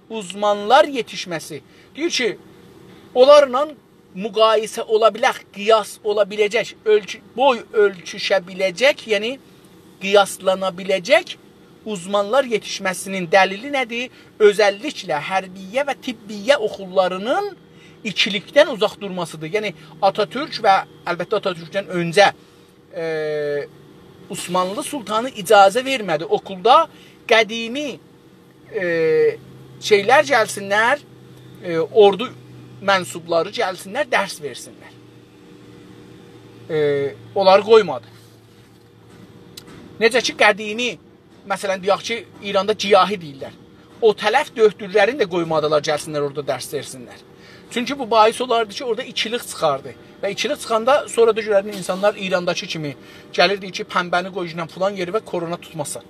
اوزمانلار یئتیشمه‌سی. دئییر کی، اونلارلا مقایسه اولا بیلک، قیاس اولا بیله‌جک، اؤلچو، بوی اؤلچوشه بیله‌جک، یعنی قیاسلانا بیله‌جک اوزمانلار یئتیشمه‌سینین دلیلی نه‌دیر؟ اؤزللیکله حربیه و طبیه اوخوللارینین ایکیلیکدن اوزاق دورماسیدیر. یعنی آتاتورک و البته آتاتورکدن اؤنجه، ائ، عثمانلی سلطانی اجازه وئرمه‌دی اوکولدا قدیمی، ائ، شئیلر گلسینلر، ائ، اوردو منسوبلاری گلسینلر، درس وئرسینلر. ائ، اونلاری قویمادی. نئجه کی، قدیمی، مثلا، دئیک کی، ایراندا گیاهی دئییرلر. او طرف دؤکتورلرین ده قویمادیلار گلسینلر اورادا درس وئرسینلر. چونکی بو باعث اولاردی کی، اورادا ایکیلیک چیخاردی. و ایکیلیک چیخاندا سونرا دا گؤرردین اینسانلار ایرانداکی کیمی گلیر، دئییر کی، پنبه‌نی قوی گیزلن فلان یئری و کرونا توتماسین.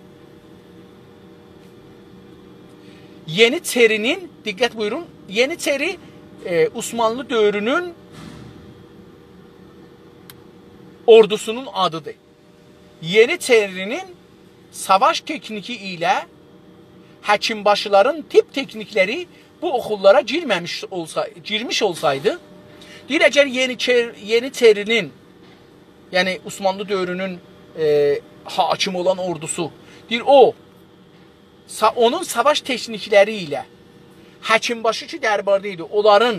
یئنیچئری‌نین، دقت بویورون، یئنیچئری، ائ، عثمانلی دؤورونون اوردوسونون آدیدیر. یئنیچئری‌نین ساواش تکنیکی ایله حکیم‌باشیلارین طب تکنیکلری بو اوخوللارا گیرمه‌میش اولسا، گیرمیش اولسایدی، دئییر، اگر یئنیچئر، یئنیچئری‌نین، یعنی عثمانلی دؤورونون، ائ، حاکم اولان اوردوسو، دئییر، او سا-، اونون ساواش تکنیکلری ایله حکیم‌باشی کی درباردا ایدی، اونلارین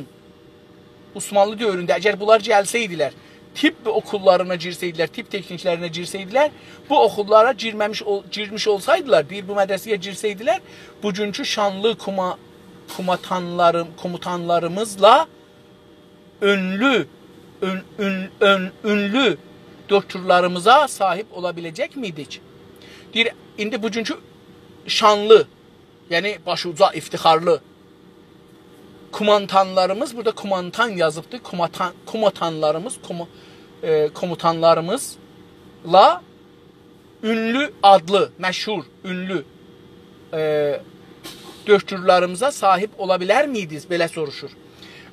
عثمانلی دؤورونده اگر بونلار گلسه‌یدیلر، طب اوکوللارینا گیرسه‌یدیلر، طب تکنیکلرینه گیرسه‌یدیلر، بو اوخوللارا گیرمه‌میش اول-، گیرمیش اولسایدیلار، دئییر، بو مدرسه‌یه گیرسه‌یدیلر، بوگونکو شانلی کوما-، کوماتانلاریم-، کوموتانلاریمیزلا اونلو، اون-، اون-، اون-، اونلو دؤکتورلاریمیزا صاحیب اولا بیله‌جک میدیک؟ دئییر، ایندی بوگونکو شانلی، یعنی باشی اوجا، افتخارلی کومانتانلاریمیز، بورادا کومانتان یازیبدیر، کوماتان، کوماتانلاریمیز، کومو-، ائ، کوموتانلاریمیزلا اونلو، آدلی، مشهور، اونلو، ائ، دؤکتورلاریمیزا صاحیب اولا بیلر میدینیز؟ بئله سوروشور.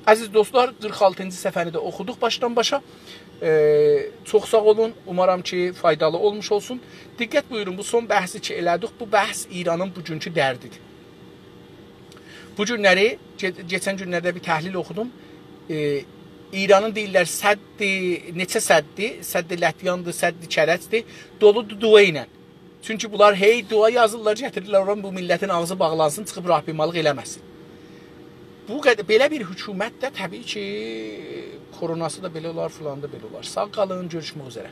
عزیز دوستلار، قیرخ آلتینجی صفحه‌نی ده اوخودوق باشدان باشا. ائ، چوخ ساغ اولون. اومارام کی، فایدالی اولموش اولسون. دقت بویورون، بو سون بحثی کی ائله‌دیک، بو بحث ایرانین بوگونکو دردیدیر. بو گونلری، کئ-، کئچن گونلرده بیر تحلیل اوخودوم. ائ، ایرانین دئییرلر سدّی، نئچه سدّی؟ سدّی لطیان‌دیر، سدّی کرج‌دیر. دولودور دعا ایله. چونکی بونلار هئی دعا یازیرلار، گتیریرلر اورا، بو میللتین آغزی باغلانسین، چیخیب راهپیمالیق ائله‌مه‌سین. بو قد-، بئله بیر حکومت ده طبیعی کی، کروناسی دا بئله اولار، فلانی دا بئله اولار. ساغ قالین، گؤروشمک اوزره.